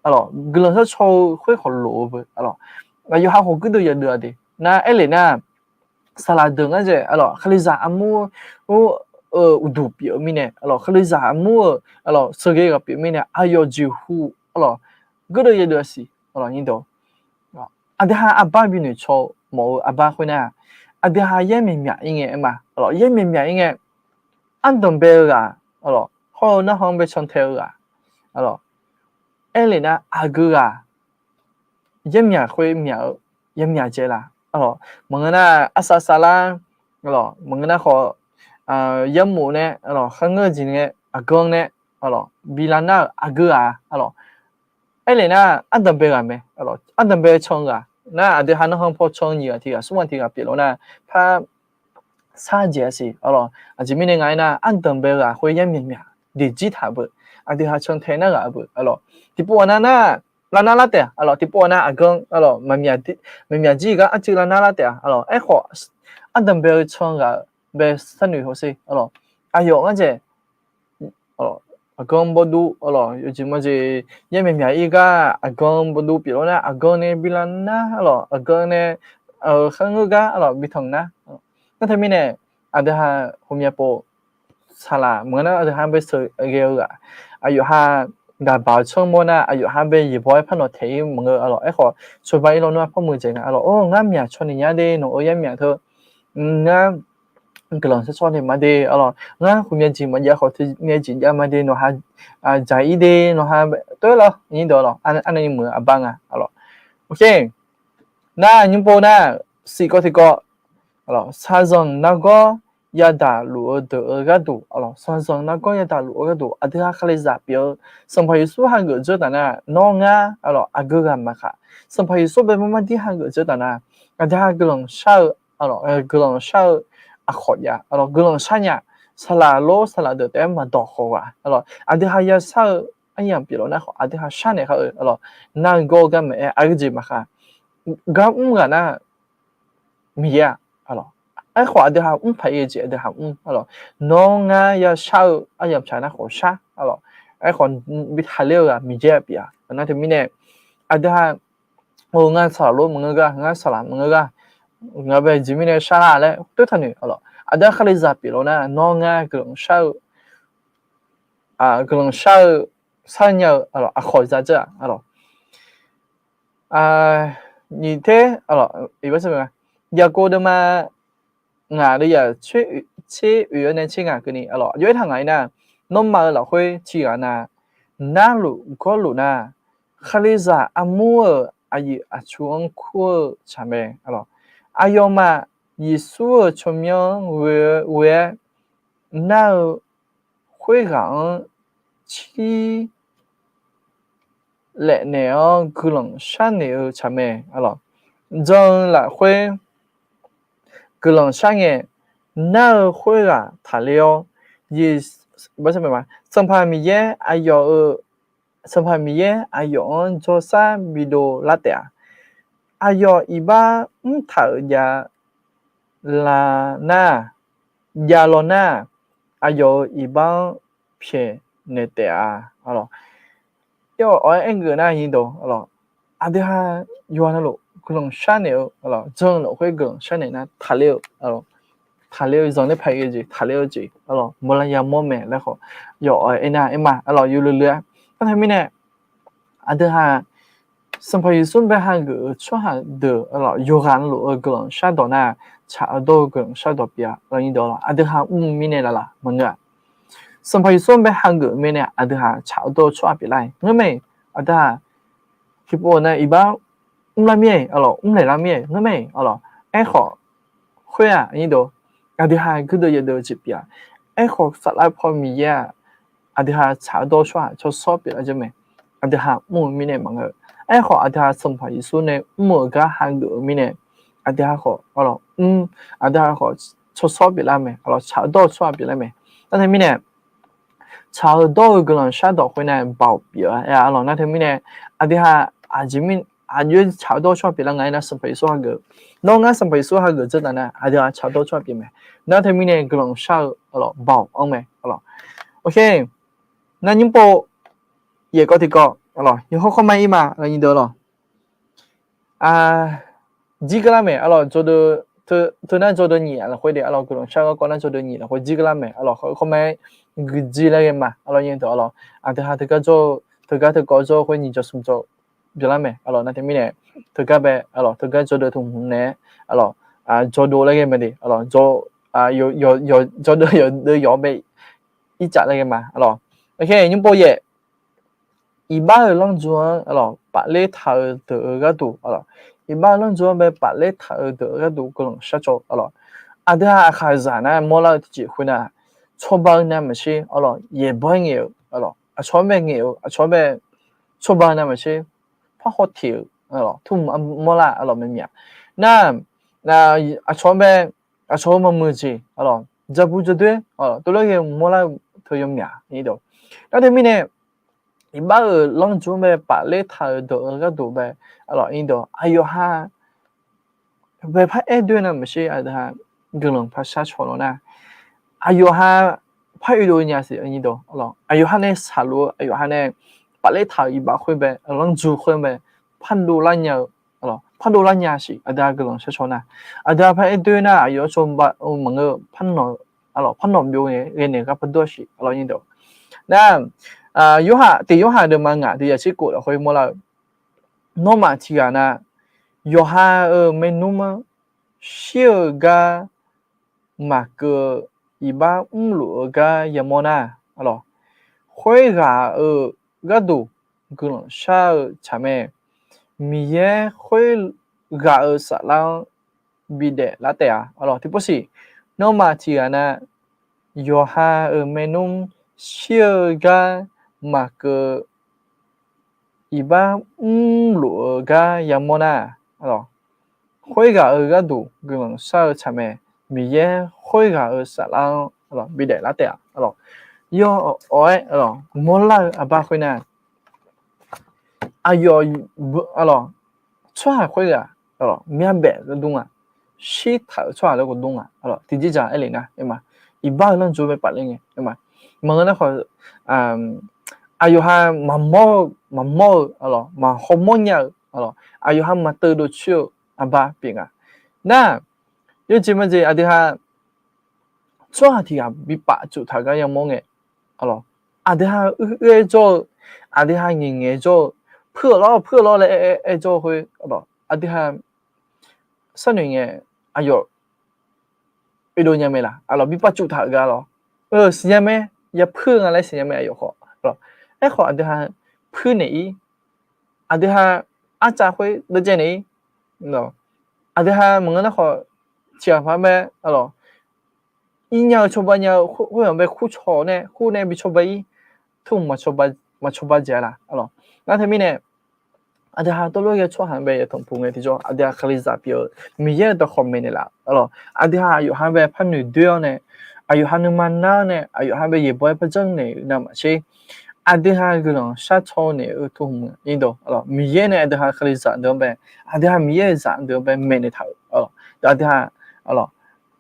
aqlawq, guiqlanq sharcaw-eu khoer khawf lof-eu beu, aqlawq. Aqyawf ha khawf guirdeuv yadeuv-a de nar aerlef nar, saqlaq deuq ngar dzaeq, aqlawq, kalizaq armur-eu uqduq pyeuf-eu mirnae, aqlawq, kalizaq armur-eu, aqlawq, sheuqghae ghaq pyeuf mirnae aqyawf jeqhu, aqlawq, guirdeuv yadeuv-a siq, aqlawq. Aqdui ha aqbar binoeq caw-eu mawf-eu aqbar khoer nar, aqdui ha yaer myaqmyaq-ir ngae aer ma, aqlawq, yaer myaqmyaq-ir ngae, ardanq bae-eu ghaq, aqlawq, hawr-eu narhaq-anr bae cantae-eu ghaq, aqlawq, Aerlef nar aqgeu ghaq yaermyaq khoer myaq-eu yaermyaq dzae la? Alawq, maqngeur nar arsaq saqlar, alawq, maqngeur nar khawf yarmof nae, alawq, kharngeur jeq nae aqganr nae, alawq, bi lavnar-euq aqgeu ghaq, alawq, aerlef nar ardanqbae ghaq mae, alawq, ardanqbae can ghaq nar aqdui ha nanrhan paw can nyiq ghaq tiq ghaq smr ghaq tiq ghaq pyeuf lawr nar par sar jeq-a siq, alawq. Aqjeq mirnae nga aernar ardanqbae ghaq khoer yaermyaq myaq daeqjir taq beu, aqdui ha cantae nar ghaq beu, alawq. Tiqpov ghaq nar nar lavnar lar taef-a, alawq. Tiqpov ghaq nar aqganr, alawq, maqmyaq jir gar arcuiv lavnar lar taef-a, alawq. Aerkhawf, ardanqbae-eu can ghaq-euq bae sharnoeq hawsher, alawq. Aqyawf ngar dzaeq aqganr bawrdur, alawq, yawjeq mawjeq yaermyaq myaq-ir gar aqganr bawrdur pyeuf lawr nar aqganr nae bi lavnar, alawq, aqganr nae kharngeur gar, alawq, bi tanq nar. Nar teumirnae aqdui ha ghawqmya pov saqlaq maqngeur nar aqdui ha bae sheuqghae-eu ghaq, aqyawf ha gaqbaq-eu tsanr mawr nar aqyawf ha bae yeqbawq-aer par nawq taeq-ir maqngeur, alawq. Aerkhawf, cawba-ir lawnmr-a par muiq dzaeq nga, alawq. Or, ngar myaq caw naeq nya de, nawq-euq yaermyaq teu ngar guiqlanq sar caw naeq ma de, alawq. Ngar khoermyav jeq maqjav khawf teumyav jeq jav ma de, nawq ha dzaq-ir de, nawq ha toer lar-awr nyir dawq, alawq. Arnavni muiq-eu aqbar nga, alawq. Nar nymr pov nar, siq kawv tiq kawv, shaqzanq nargawr yadaq luf-eu deuq-eu gharduq, alawq, shaqzanq nargawr yadaq luf-eu gharduq aqdui ha Kalizaq pyeuf-eu Sanqpaq Yeqsur hageuf dzeur taf nar nawr ngar, alawq, aqgeu ghaq maqkhaq. Sanqpaq Yeqsur bae marmar dir hageuf dzeur taf nar aqdui ha guiqlanq shar-eu, alawq, guiqlanq shar-eu aqkhawf jav, alawq, guiqlanq shar nya. Saqlaq lor saqlaq deuq taef-aer maqdawq khawf ghaq, alawq, aqdui ha yashar-eu aryamq pyeuf lawr nar khawf aqdui ha sharnaeq khar-eu, alawq, nargawr gar maqaer aqgeu jeq maqkhaq. Gar mr ghaq nar Miqyaer-aq, alawq. Aerkhawf aqdui ha mr paq-ir-eu jeq aqdui ha mr, alawq. Nawr ngar yashar-eu aryamq paq nar khawf shar, alawq. Aerkhawf bi taqler-eu ghaq Miqyaer pyeuf-a. Nar teumirnae aqdui ha, ngar saqlaq lor maqngeur gar, ngar saqlaq maqngeur gar, ngar bae jeq mirnae shar-a laer toer taqnoeq, alawq. Aqdui ha Kalizaq pyeuf lawr nar nawr ngar guiqlanq shar-eu, guiqlanq shar-eu, sharnya-eu, alawq, aqkhawq za dzeur-aq, alawq. Nyiq ter, alawq, iqbax sar ma, Yaqkov deuvma ngaq deuvyaq tser oeq-awr nae tser ngaq keuvni, alawq, aqjox aertaq ngaq-ir nar, nawmaf-euq lafkhoer tiqghaq nav narluf gawrluf nar, Kalizaq armur-euq aqyuif aqtsu-anr kur-eu tsaq mae, alawq. Aqyawfmaf Yeqsur-euq tsawrmyanr ghoe-aer nar-eu khoerghaq-anr cir laef naeq-awr guiqlanq sharnaeq-eu tsaq mae, alawq. Jan-eu lafkhoer guiqlanq shar ngae, nar-eu khoerghaq taqler-awr, Sanqpaq Miqyaer aqyawf-euq, Sanqpaq Miqyaer aqyawf-anr jawrshar bidov lar taef-a. Aqyawf iqbax mrtaq-euq jav la nar-aq, jav law nar-aq, aqyawf-euq iqbax-anr pyaeqnaeq taef-a, alawq. Awq-aer aergeuf nar nyiq dawq, alawq, aqdui ha yawqha navluf guiqlanq sharnaeq-eu, alawq, jan-eu lafkhoer guiqlanq sharnaeq nar taqler-eu, alawq, taqler-eu zanqler paq-aer jeq taqler-eu jeq, alawq, maqlav yamawr mae laer khawf, yawq-aer aernar aerma, alawq, yawluiv luiv-a. Nar teumirnae aqdui ha Sanqpaq Yeqsur bae hageuf-eu tsawrhaq deuq, alawq, yawqghaq navluf-eu guiqlanq shardawq nar, tsaq-eu dawr-eu guiqlanq shardawq pyeuf-a, nyiq dawq, alawq, aqdui ha mr-eu mirnae laqlaq maqngeur-a. Sanqpaq Yeqsur bae hageuf-eu mirnae aqdui ha tsaq-eu dawr-eu tsawrhaq pyeuflar-aer ngeur mae. Aqdui ha tiqpov nar iqbax mrlar mir-aer, alawq, mrlaeq lar mir-aer ngeur mae, alawq. Aerkhawf khoer-aq, aqdui ha guirdeuv yadeuv-eu jeq pyeuf-a. Aerkhawf Saflar paw Miqyaer-aq, aqdui ha tsaq-eu dawr-eu tsawrhaq tsawrshawr pyeuflar jeur mae. Aqdui ha mr-eu mirnae maqngeur. Aerkhawf aqdui ha Sanqpaq Yeqsur nae mr-euq gar hageuf-eu mirnae, aqdui ha khawf, alawq, mr, aqdui ha khawf tsawrshawr pyeuflar mae, alawq, tsaq-eu dawr-eu tsawrhaq pyeuflar mae. Nar teumirnae tsaq-eu dawr-eu guiqlanq shardawq khoer nar baoq pyeuf-a, alawq. Nar teumirnae aqdui ha aqjeq mir, aqjox-aer tsaq-eu dawr-eu tsawrhaq pyeuflar nga aernar Sanqpaq Yeqsur hageuf, nawr ngar Sanqpaq Yeqsur hageuf dzeur taf nar aqdui ha tsaq-eu dawr-eu tsawrhaq pyeuf mae. Nar teumirnae guiqlanq shar-eu, alawq, baoq-anr mae, alawq. Oke, nar nymr pov yaef kawv tiq kawv, alawq, yawqhawr khawr ma ir ma, nyiq deuq, alawq. Jir keuvlar mae, alawq, jawrdeuv, teu nar jawrdeuv nyiq lafkhoer de, alawq, guiqlanq shar-eu garkawv nar jawrdeuv nyiq lafkhoer jir keuvlar mae, alawq, khawr ma-aer guiqjir laer ghae ma, alawq, nyiq deuq, alawq, aqdui ha teugar jawr-eu, teugar teukawv jawr-eu khoer nyiq jawr smq jawr byanlar mae, alawq. Nar teumirnae teugar bae, alawq, teugar jawrdeuv teu hmq nae, alawq, jawrdeuv laer ghae mae de, alawq, jawrdeuv yawqdeuv yawq-anr bae ircaf laer ghae ma, alawq. Oke, nymr pov yaef iqbax-euq lanrdzur-anr aqlawq pafler taq-eu deuq-eu gharduq aqlawq, iqbax-euq lanrdzur-anr bae pafler taq-eu deuq-eu gharduq guiqlanq sharcaw aqlawq. Aqdui-aq aqkhaqzaq nar mawrlar-eu tiqjeq khoernar, cawba-eu navmaqtser aqlawq yaeqbawq-aer ngaeq-euq aqlawq, aqcawq-anr bae ngaeq-euq aqcawq-anr bae cawba-eu navmaqtser parhaw teq-euq aqlawq, tmr mawrlar aqlawq maeqmyaq nar, aqcawq-anr bae aqcawq-eu maqmuiq-eu jeq aqlawq, dzaqbuq dzaqdoer aqlawq tov lof ghae mawrlar-eu teu yawmyaq nar teumirnae iqbax-euq lanrdzur-anr bae pafler taq-euq deuq-eu gharduq bae aqlawq, aqyawf ha bae paraer doer navmaqtser aqdui-aq guiqlanq paq sharcaw lawq nar, aqyawf ha par oedov nya siq aqlawq, aqyawf ha nae saqluf-eu aqyawf ha nae pafler taq-euq iqbax khoer bae lanrdzur khoer bae pardov lar nya-eu aqlawq, pardov lar nya siq aqdui-aq guiqlanq sharcaw nar, aqdui-aq paraer doer nar aqyawf-anr cawba-eu maqngeur-eu parnawq aqlawq, parnawq byov nae ghae naeq gar pardov-a siq aqlawq, aqnyir deuq nar, yorhaq tiq yorhaq deuvma ngaq deuq yaqtser khof lafkhoer mawrlar-eu, nawmaf tiqghaq na yawqha-euq maernmr-anr shir-eu gar maqkeuv-eu iqbax mrluf-eu gar yamawr nar aqlawq, khoerghaq-euq gharduq guiqlanq shar-eu tsaq mae. Miqyaer khoerghaq-euq saflar-anr bidaef lar taef-a aqlawq. Tiqpov siq, nawmaf tiqghaq na yawqha-euq maernmr shir-eu gar maqkeuv-eu iqbax mrluf-eu gar yamawr nar aqlawq, khoerghaq-euq gharduq guiqlanq shar-eu tsaq mae. Miqyaer khoerghaq-euq saflar-anr aqlawq bidaef lar taef-a aqlawq. Yawr awq-aer aqlawq mawrlar-eu aqbar khoernar, aqyawf aqlawq tsawrhaq khoerghaq aqlawq myavbaef gardmr-aq, shirtaq-euq tsawrhaq laer gardmr-aq aqlawq, tiqjeqjaq aer lef nar aerma, iqbax-euq lanrdzur bae pafler ngae aerma, maqngeur nar khawf aqyawf ha maqmawr-eu maqmawr-eu aqlawq, maqhaw mawr nya-eu aqlawq, aqyawf ha maqteuv dovcoer-eu aqbar pyeuf nga. Nar, yawjeq majeq aqdui ha tsawrhaq tiq ghaq bipaf tsuftaq gar yamawr ngae aqlawq, aqdui ha oer-aer jawr-eu, aqdui ha ngaeqngaeq jawr-eu, puir-euq lawr puir-euq lawr laer aer jawr-eu khoer aqlawq, aqdui ha sharnoeq ngae aqyawf oedov nya mae laq aqlawq, bipaf tsuftaq-euq gar lawr, siqnya mae, yapuir-eu nga laer siqnya mae aqyawf khawf aqlawq. Aerkhawf aqdui ha puir naeq-ir, aqdui ha arcav khoer deuvjaev naeq-ir, aqdui ha maqngeur nar khawf tiq ghaq paq mae aqlawq, ir nya-eu cawba nya-eu khoer-anr bae kur caw nae kur nae bi cawba-ir, tmr maqcawba jeq-a laq aqlawq. Nar teumirnae aqdui ha tov lof ghae tsawrhaq-anr bae yatanq puq ngae tiqjawr aqdui ha Kalizaq pyeuf-eu Miqyaer-euq dawqkhawq maeqnaeq laf aqlawq, aqdui ha aqyawf ha bae par noeq doer-awr nae, aqyawf ha nuima nar-awr nae aqyawf ha bae yaeqbawq-aer par janrnaeq-eu navmaqtser, aqdui ha guiqlanq sharcaw naeq-eu tmr hmq aqnyir deuq aqlawq, Miqyaer nae aqdui ha Kalizaq deuq-anr bae, aqdui ha Miqyaer-euq zaq deuq-anr bae maeqnaeq taq-euq aqlawq, aqdui ha aqlawq,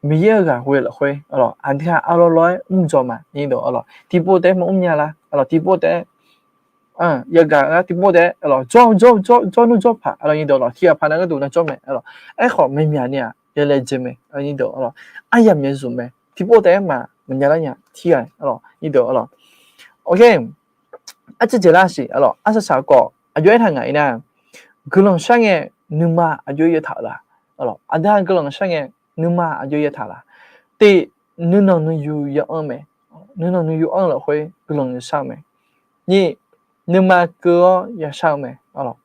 Miqyaer-euq ghaq ghoe lafkhoer aqlawq, aqdui ha arlawr lawr-aer mr dzaw ma aqnyir deuq aqlawq, tiqpov taef-aer maqmr nya lar aqlawq, tiqpov taef-aer yagaq lar tiqpov taef-aer aqlawq, jawr jawr jawr jawr nmr jawr paq aqlawq, aqnyir deuq aqlawq, tiq ghaq paq nar gharduq nar jawr mae aqlawq. Aerkhawf maeqmyaq ni-aq yalaejae mae aqnyir deuq aqlawq, aryamq yazuq mae, tiqpov taef-aer maq maqnya lar nya tir-a aqlawq, aqnyir deuq aqlawq. Arcuir jeq lar siq aqlawq, arsaq saq khawf aqjox aertaq ngaq-ir nar, guiqlanq shar ngae nuima aqjox yaertaq-euq la? Aqdui ha guiqlanq shar ngae nuima aqjox yaertaq la? Tiq, nuinanq nuiyu ya anr mae, nuinanq nuiyu anr-eu lafkhoer guiqlanq yashar-eu mae. Nyiq, nuima keuv-awr yashar-eu mae,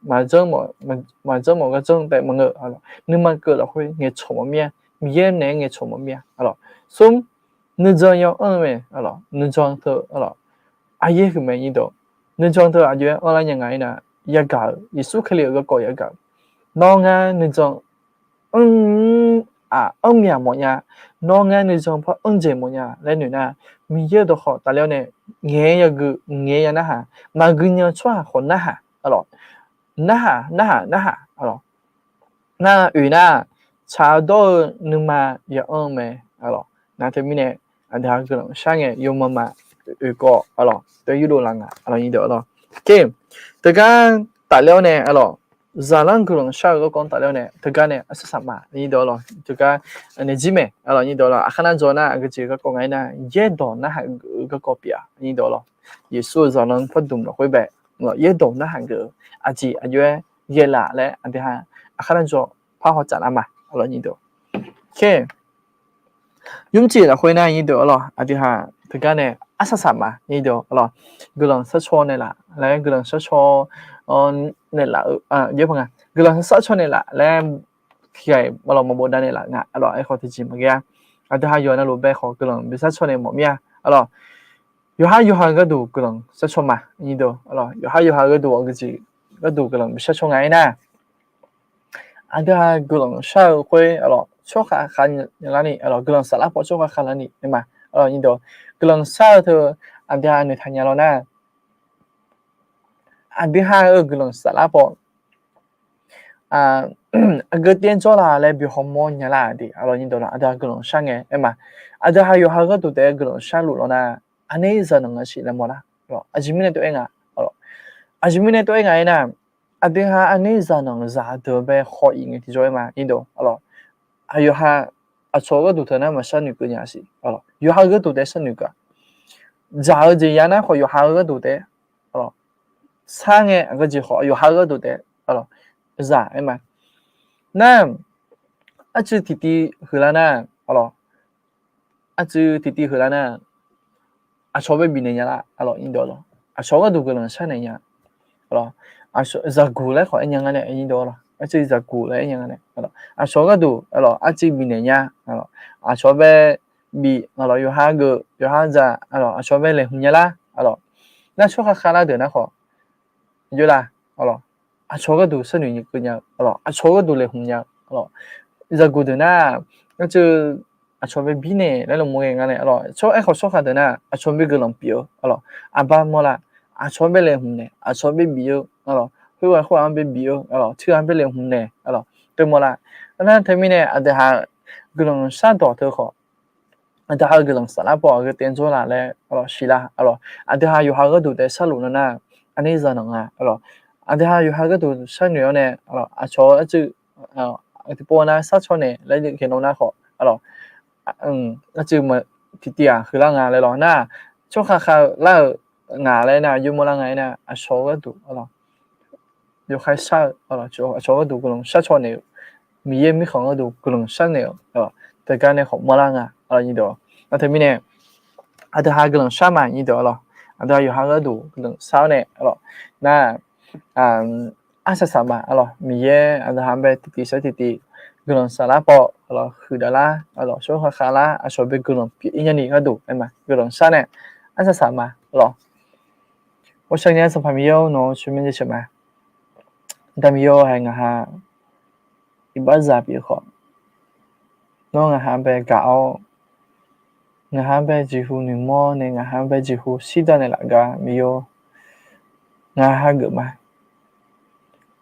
maqdzanr mawf gar dzanr taef maqngeur, nuima keuv lafkhoer ngaeqcawq mawf mir-a, Miqyaer naeq-aer ngaeqcawq mawf mir-a. Smr, nuijan ya anr-eu mae, nuijan teu aqyaer huiq mae nyir deuq, nuijan teu aqjox-aer anrlar nya nga-ir nar, yagaq-euq Yeqsur Kali-euq garkawv yagaq-euq, nawr ngar nuijan anr-aq anr myaq mawfnya, nawr ngar nuijan par anr jeq mawfnya laer noeq nar, Miqyaer-euq dawqkhawq tafler-awr nae ngaeq-aer yagui ngaeq-aer ya narhaq, maqgui nya-eu tsawrhaq khawf narhaq aqlawq, narhaq narhaq narhaq aqlawq, nar oeq nar, tsaq-awr dawr-eu nuima ya anr-eu mae aqlawq. Nar teumirnae aqdui ha guiqlanq shar ngae yawma ma oeq kawv aqlawq, teu yurdov laf nga aqlawq, nyir deuq aqlawq. Teugar tafler-awr nae aqlawq, zaqlanr guiqlanq shar-eu garkawv-anr tafler-awr nae teugar nae arsaq saq ma nyir deuq aqlawq, teugar nae jir mae aqlawq, nyir deuq aqlawq. Aqkar nar dzaw nar aqgeujeq garkawv nga-ir nar, yaerdawq narhaq geuf-eu garkawv pyeuf-a nyir deuq aqlawq. Yeqsur-euq zaqlanr pardmq lafkhoer bae yaerdawq narhaq geuf-eu aqjeq aqjox-aer ghae laf laer aqdui ha aqkar nar dzaw par hawtsaf lar ma aqlawq, nyir deuq. Nymrcif lafkhoer nar nyir deuq aqlawq, aqdui ha teugar nae arsaq saq ma, nyiq deuq-awq, guiqlanq sharcaw naeqlaf laer, guiqlanq sharcaw naeqlaf-eu, guiqlanq sharcaw naeqlaf laer tiqghaq-iq maqlawq maqbofdav naeqlaf nga, aqlawq, aerkhawf tiqjeq maqghae-a. Aqdui ha yawqha navluf bae khawf guiqlanq bi sharcaw naeq mawf mir-a, aqlawq. Yawqhar yawqha gharduq guiqlanq sharcaw ma, nyiq deuq, aqlawq, yawqhar yawqha gharduq aqgeujeq gharduq guiqlanq bi sharcaw nga aernar, aqdui ha guiqlanq shar-eu khoer, aqlawq, tsawrhaq khav nya larni, aqlawq, guiqlanq saflar paw tsawrhaq khav larni aer ma, aqlawq, nyiq deuq, guiqlanq shar-eu teu aqdui ha noeqtaq nya lawr nar, aqdui ha-euq guiqlanq saflar paw aqgeu taer jawrla laer bi hawmawr nya lar-aq de, aqlawq, nyiq deuq, aqdui ha guiqlanq shar ngae aer ma, aqdui ha yawqha gharduq taef-aer guiqlanq sharluf lawr nar, aqner zaq nanq nga siq laer mawrlar, aqjeq mirnae tov-aer nga, aqlawq, aqjeq mirnae tov-aer nga aernar, aqdui ha aqner zaq nanq zaq deuq bae haw-iq ngae tiqjawr aer ma, nyiq deuq, aqlawq, aqyawf ha aqcawq gharduq teu nar maqshar noeqkeuv nya siq, aqlawq, yawqha gharduq taef-aer sharnoeq keuv-a, dzaq-eu jeq ya nar khawf yawqha-eu gharduq taef-aer, aqlawq, sar ngae aqgeu jeq khawf yawqha-eu gharduq taef-aer, aqlawq, zaq aer ma. Nar, arcuiv tiqtiv huiqlar nar, aqlawq, arcuiv tiqtiv huiqlar nar, aqcawq bae bifnaeq nya lar, aqlawq, nyiq deuq, aqcawq gharduq guiqlanq sharnaeq nya, aqlawq, zaqguq laer khawf aer nya nga nae, nyiq deuq, arcuiv zaqguq laer aer nya nga nae, aqcawq gharduq, aqlawq, arcuiv bifnaeq nya, aqlawq, aqcawq bae bif, aqlawq, yawqha geuf yawqha dzaq, aqlawq, aqcawq bae laeqhmq nya lar, aqlawq, nar tsawrhaq khavlar deuq nar khawf, yawlar, aqlawq, aqcawq gharduq sharnoeq keuv nya-eu, aqlawq, aqcawq gharduq laeqhmq nya-eu, aqlawq, zaqguq deuq nar, arcuiv aqcawq bae bifnaeq laer lawmawr ghae nga nae, aqlawq, tsawr aerkhawf tsawrhaq deuq nar aqcawq bae guiqlanq pyeuf-eu, aqlawq, aqbar mawrlar, aqcawq bae laeqhmq naeq, aqcawq bae bif-eu, aqlawq, khoerghaq khoerghaq-anr bae bif-eu, aqlawq, teughaq bae laeqhmq naeq, aqlawq, teumawr lar. Arnar teumirnae aqdui ha guiqlanq shardawq teu khawf, aqdui ha-eu guiqlanq saflar paw aqgeu taef-aer jawrla laer, aqlawq, siqlar, aqlawq, aqdui ha yawqha gharduq taef-aer sharluf lawr nar, aqner zaq nanq nga, aqlawq, aqdui ha yawqha gharduq sharnoeq-awr nae, aqlawq, aqcawq arcuiv tiqpov nar sharcaw naeq laer geqnav nar khawf, aqlawq, arcuiv tiqtiv-aq huiqlar nga laer lawr nar, tsawrhaq khavlar-euq ngaq laer nar, yawmawr lar nga aernar, aqcawq gharduq, aqlawq, yawkhaer shar-eu, aqcawq gharduq guiqlanq sharcaw naeq-eu, Miqyaer mirkhanq gharduq guiqlanq sharnaeq-eu, teugar nae khawf mawrlar nga, nyiq deuq, nar teumirnae aqdui ha guiqlanq shar ma, nyiq deuq, aqlawq, aqdui ha yawqha gharduq guiqlanq shar-awr nae, aqlawq, nar, arsaq saq ma, aqlawq, Miqyaer aqdui ha bae tiqtiv sar tiqtiv guiqlanq saflar paw, aqlawq, huiqdaq lar, aqlawq, tsawrhaq khavlar, aqcawq bae guiqlanq pyeuf-ir nyani gharduq aer ma, guiqlanq shar nae arsaq saq ma, aqlawq. Ghovshaw nya-eu Sanqpaq Miqyaer-or, nawq-euq tsawrmyanr jaceuq ma. Aqda Miqyaer-or, hae ngaq ha iqbaxzaq pyeuf khawf, nawr ngaq ha bae gaq-awr, ngaq ha bae jeqhu noeqmawr nae ngaq ha bae jeqhu shirda naeqlaf gar Miqyaer-or, ngaq ha hageuf ma.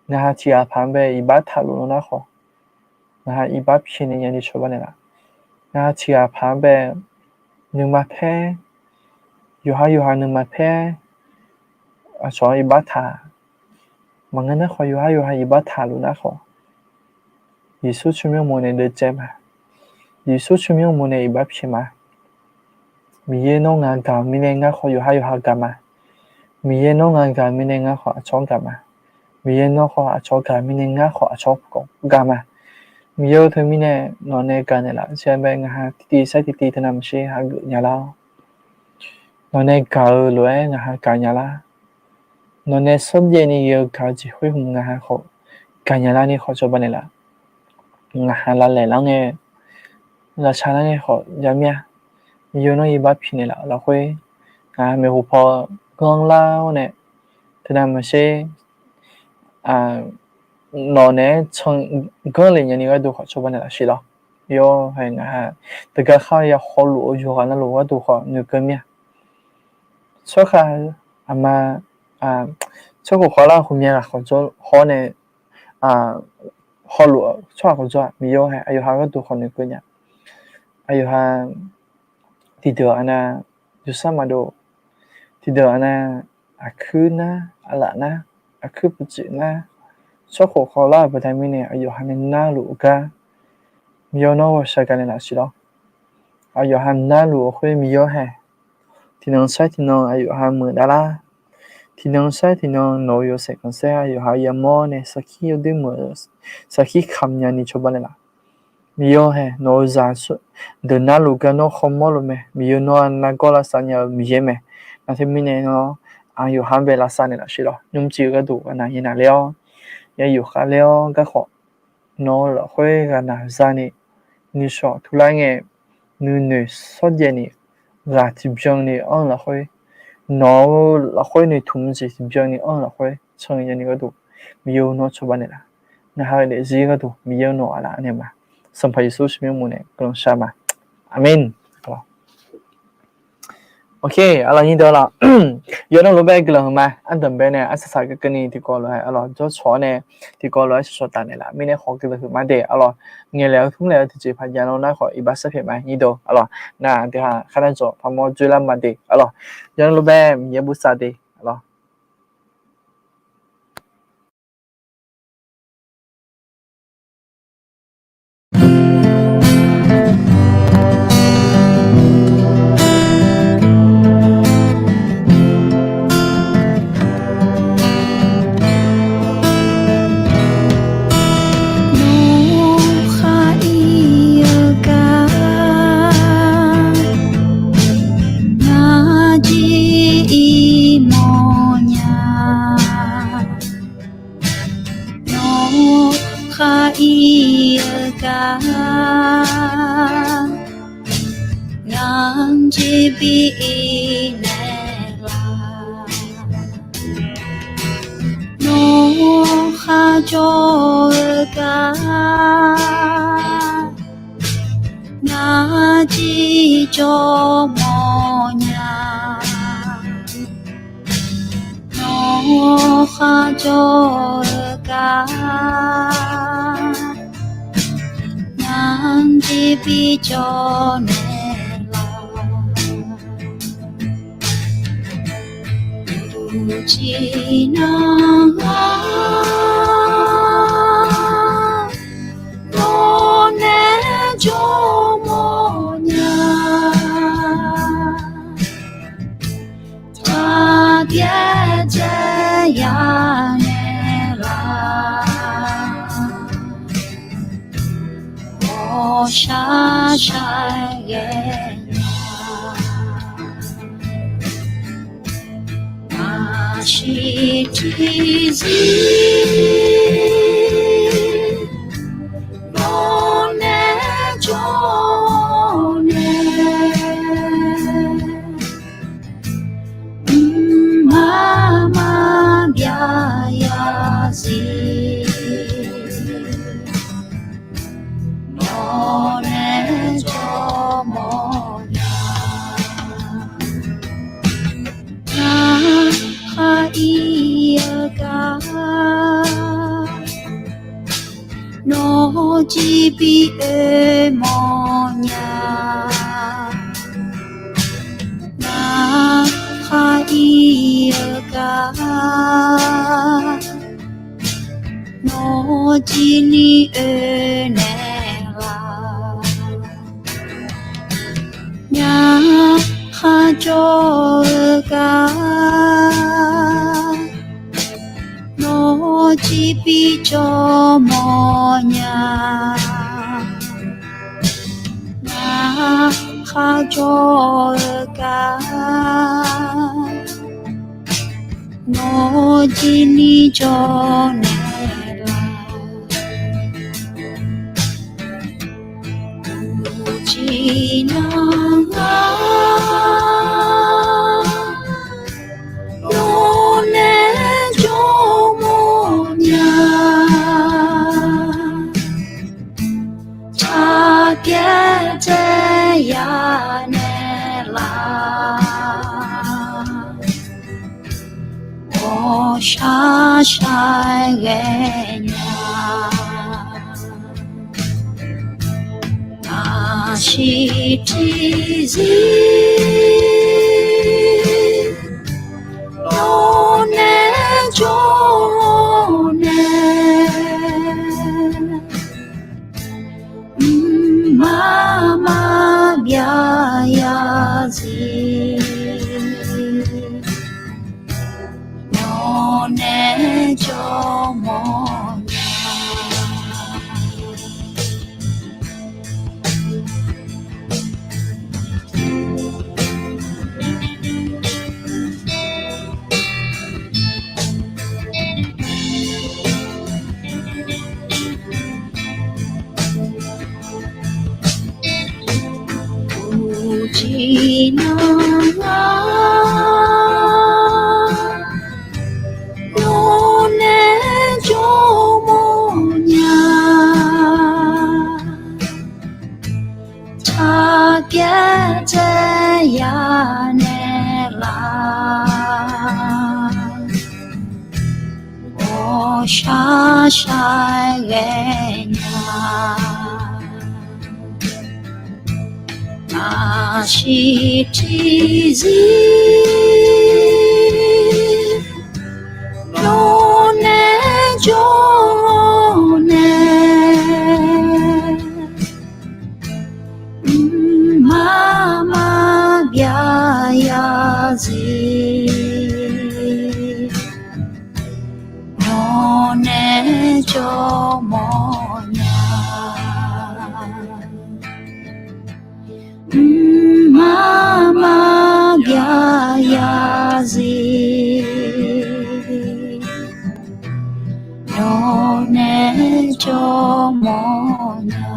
Ngaq ha tiqghaq paq-anr bae iqbax taqluf lawr nar khawf, ngaq ha iqbax pyaeqnaeq nyani cawba naeqlaf. Ngaq ha tiqghaq paq-anr bae nuima paer, yawqha yawqha nuima paer, aqcawq-anr iqbax taq, maqngeur nar khawf yawqha yawqha iqbax taqluf nar khawf, Yeqsur tsawrmyanr mawr nae deuvcaev ma. Yeqsur tsawrmyanr mawr nae iqbax pyaeq ma. Miqyaer nawr ngaq gaq-eu mirnae ngar khawf yawqha yawqha gaq ma. Miqyaer nawr ngaq gaq-eu mirnae ngar khawf aqcawq gaq ma. Miqyaer nawr khawf aqcawq gaq-eu mirnae ngar khawf aqcawq gaq ma. Miqyaer-or, teumirnae nawq nae gaq naeqlaf-eu jeq-anr bae ngaq ha tiqtiv sar tiqtiv teunav maqshir hageuf nya lar-awr, nawq nae gaq-eu lof-aer ngaq ha gaq nya lar. Nawq nae sanrjaev ni ghae-eu gaq-eu jeq khoer hmq ngaq ha khawf gaq nya larni khawf cawba naeqlaf. Ngaq ha lavlaeq lar ngae, lavshaq lar ngae khawf ja mir-a. Miqyaer nawr iqbax pyaeqnaeq laf lafkhoer, ngaq ha maeqhu paw ganr lar-awr nae, teunav maqshir nawq naeq-aer can ganr lef nyani gharduq khawf cawba naeqlaf siq lawr. Yawr hae ngaq ha teugar khar ya hawluf-eu yawqghaq navluf gharduq khawf noeqkeuv mir-a. Tsawrkhav aqma, tsawrkhof khawvlar-eu ghawqmya ghaq khawf jawr hawr nae, hawluf-eu tsawrhaq khawf jawr-aq, Miqyaer-or, hae aqyawf ha gharduq khawf noeqkeuv nya. Aqyawf ha tiqdeuq-aq nar, yawsar maqdov, tiqdeuq-aq nar, aqkuir nar, aqlaf nar, aqkuir puqtsuif nar, tsawrkhof khawvlar-euq baqda mirnae aqyawf ha nae narluf-eu gar, Miqyaer nawr ghawqshaq gaq naeqlaf siq lawr. Aqyawf ha narluf-eu khoer Miqyaer-or, hae tiqnan sar tiqnan aqyawf ha meuq davlar. Tiqnan sar tiqnan nawq-euq yawshaef khanqsaer aqyawf ha yamawr nae sarkir yawdoer meuq, sarkir kamq nyani cawba naeqlaf. Miqyaer-awr hae, nawq-euq zaq deuq narluf gar nawr khawmawr luf mae. Miqyaer nawr-aq nargawr lavsav nya-eu Miqyaer mae. Nar teumirnae nawr aqyawf ha-anr bae lavsav naeqlaf sher lawq. Nymrciv-eu gharduq ghaqnaq yaeqnaq ler-awr, ya yufkhav ler-awr garkhawf, nawq-eu lafkhoer ghaqnaq zani nuishawq turlar ngae, nuinoeq shawrjaev ni ghaq tiqbyan ni anr-eu lafkhoer, nawq-eu lafkhoer noeqtmq jeq tiqbyan ni anr-eu lafkhoer can ya'ni gharduq, Miqyaer-eu nawr cawba naeqlaf. Narhaq-eu daefzir gharduq Miqyaer-eu nawq aqlaf naeq ma. Sanqpaq Yeqsur shaqmyanr mawf nae guiqlanq shar ma. Aqmeq. Ok, aqlaf nyir deuq lawq. Yawqnan lof-aer guiqlanq huiqma. Ardanq bae nae arsaq saq keuvni tiqkawv lof-aer aqlaf jawrcawq-awr nae tiqkawv lof-aer shawqshawq taf naeqlaf mirnae khawf guiqlanq huiqma de aqlaf. Ngaeqlaeq-eu tmr laeq-eu tiqjeq paqjav nar khawf iqbax sarpyaeq ma nyir deuq aqlaf. Nar deuq-aq kharnar jawq paqmawr dzoerlar ma de aqlaf. Yawqnan lof-aer Miqyaer bosav de aqlaf. Nawr khar ir-eu gar, ngar jir ir mawrnya. Nawr khar ir-eu gar, ngar jir bi ir naeqlaf. Nawr khar jawr-eu gar, ngar jir jawr mawrnya. Nawr khar jawr-eu gar, ngar jir bi jawr naeqlaf. Uqcif nar ngar nawq nae jawr mawrnya. Taqbyaer dzae ya naeqlaf. Ghawqshaq shaqghae nya. Aqshiq tiqzir nawq nae jawr nae, mqmaq maqbyav ya zir. Nawq nae jawr mawrnya. Ngar khar ir-eu gar, nawr jir bi oe mawrnya. Ngar khar ir-eu gar, nawr jir ni oe naeqlaf. Ngar khar jawr-eu gar, nawr jir bi jawr mawrnya. Ngar khar jawr-eu gar, nawr jir ni jawr naeqlaf. Uqcif nar ngar nawq nae jawr mawrnya. Taqbyaer dzae ya naeqlaf. Ghawqshaq shaqghae nya. Aqshiq tiqzir nawq nae jawr nae, mqmaq maqbyav ya zir. Nawq nae jawr mawrnya. Tiqnan-aq, nawr nae jawrmawr nya. Taqpyaer tae ya naeqlaf, ghawqshaq shaq-aer ghaenya. Aqsiq tiqzir nawr nae jawr-awr nae, mqmaq maqbyav ya zir, nawr nae jawrmawr nya. Mqmaq maqbyav ya zir, nawr nae jawrmawr nya.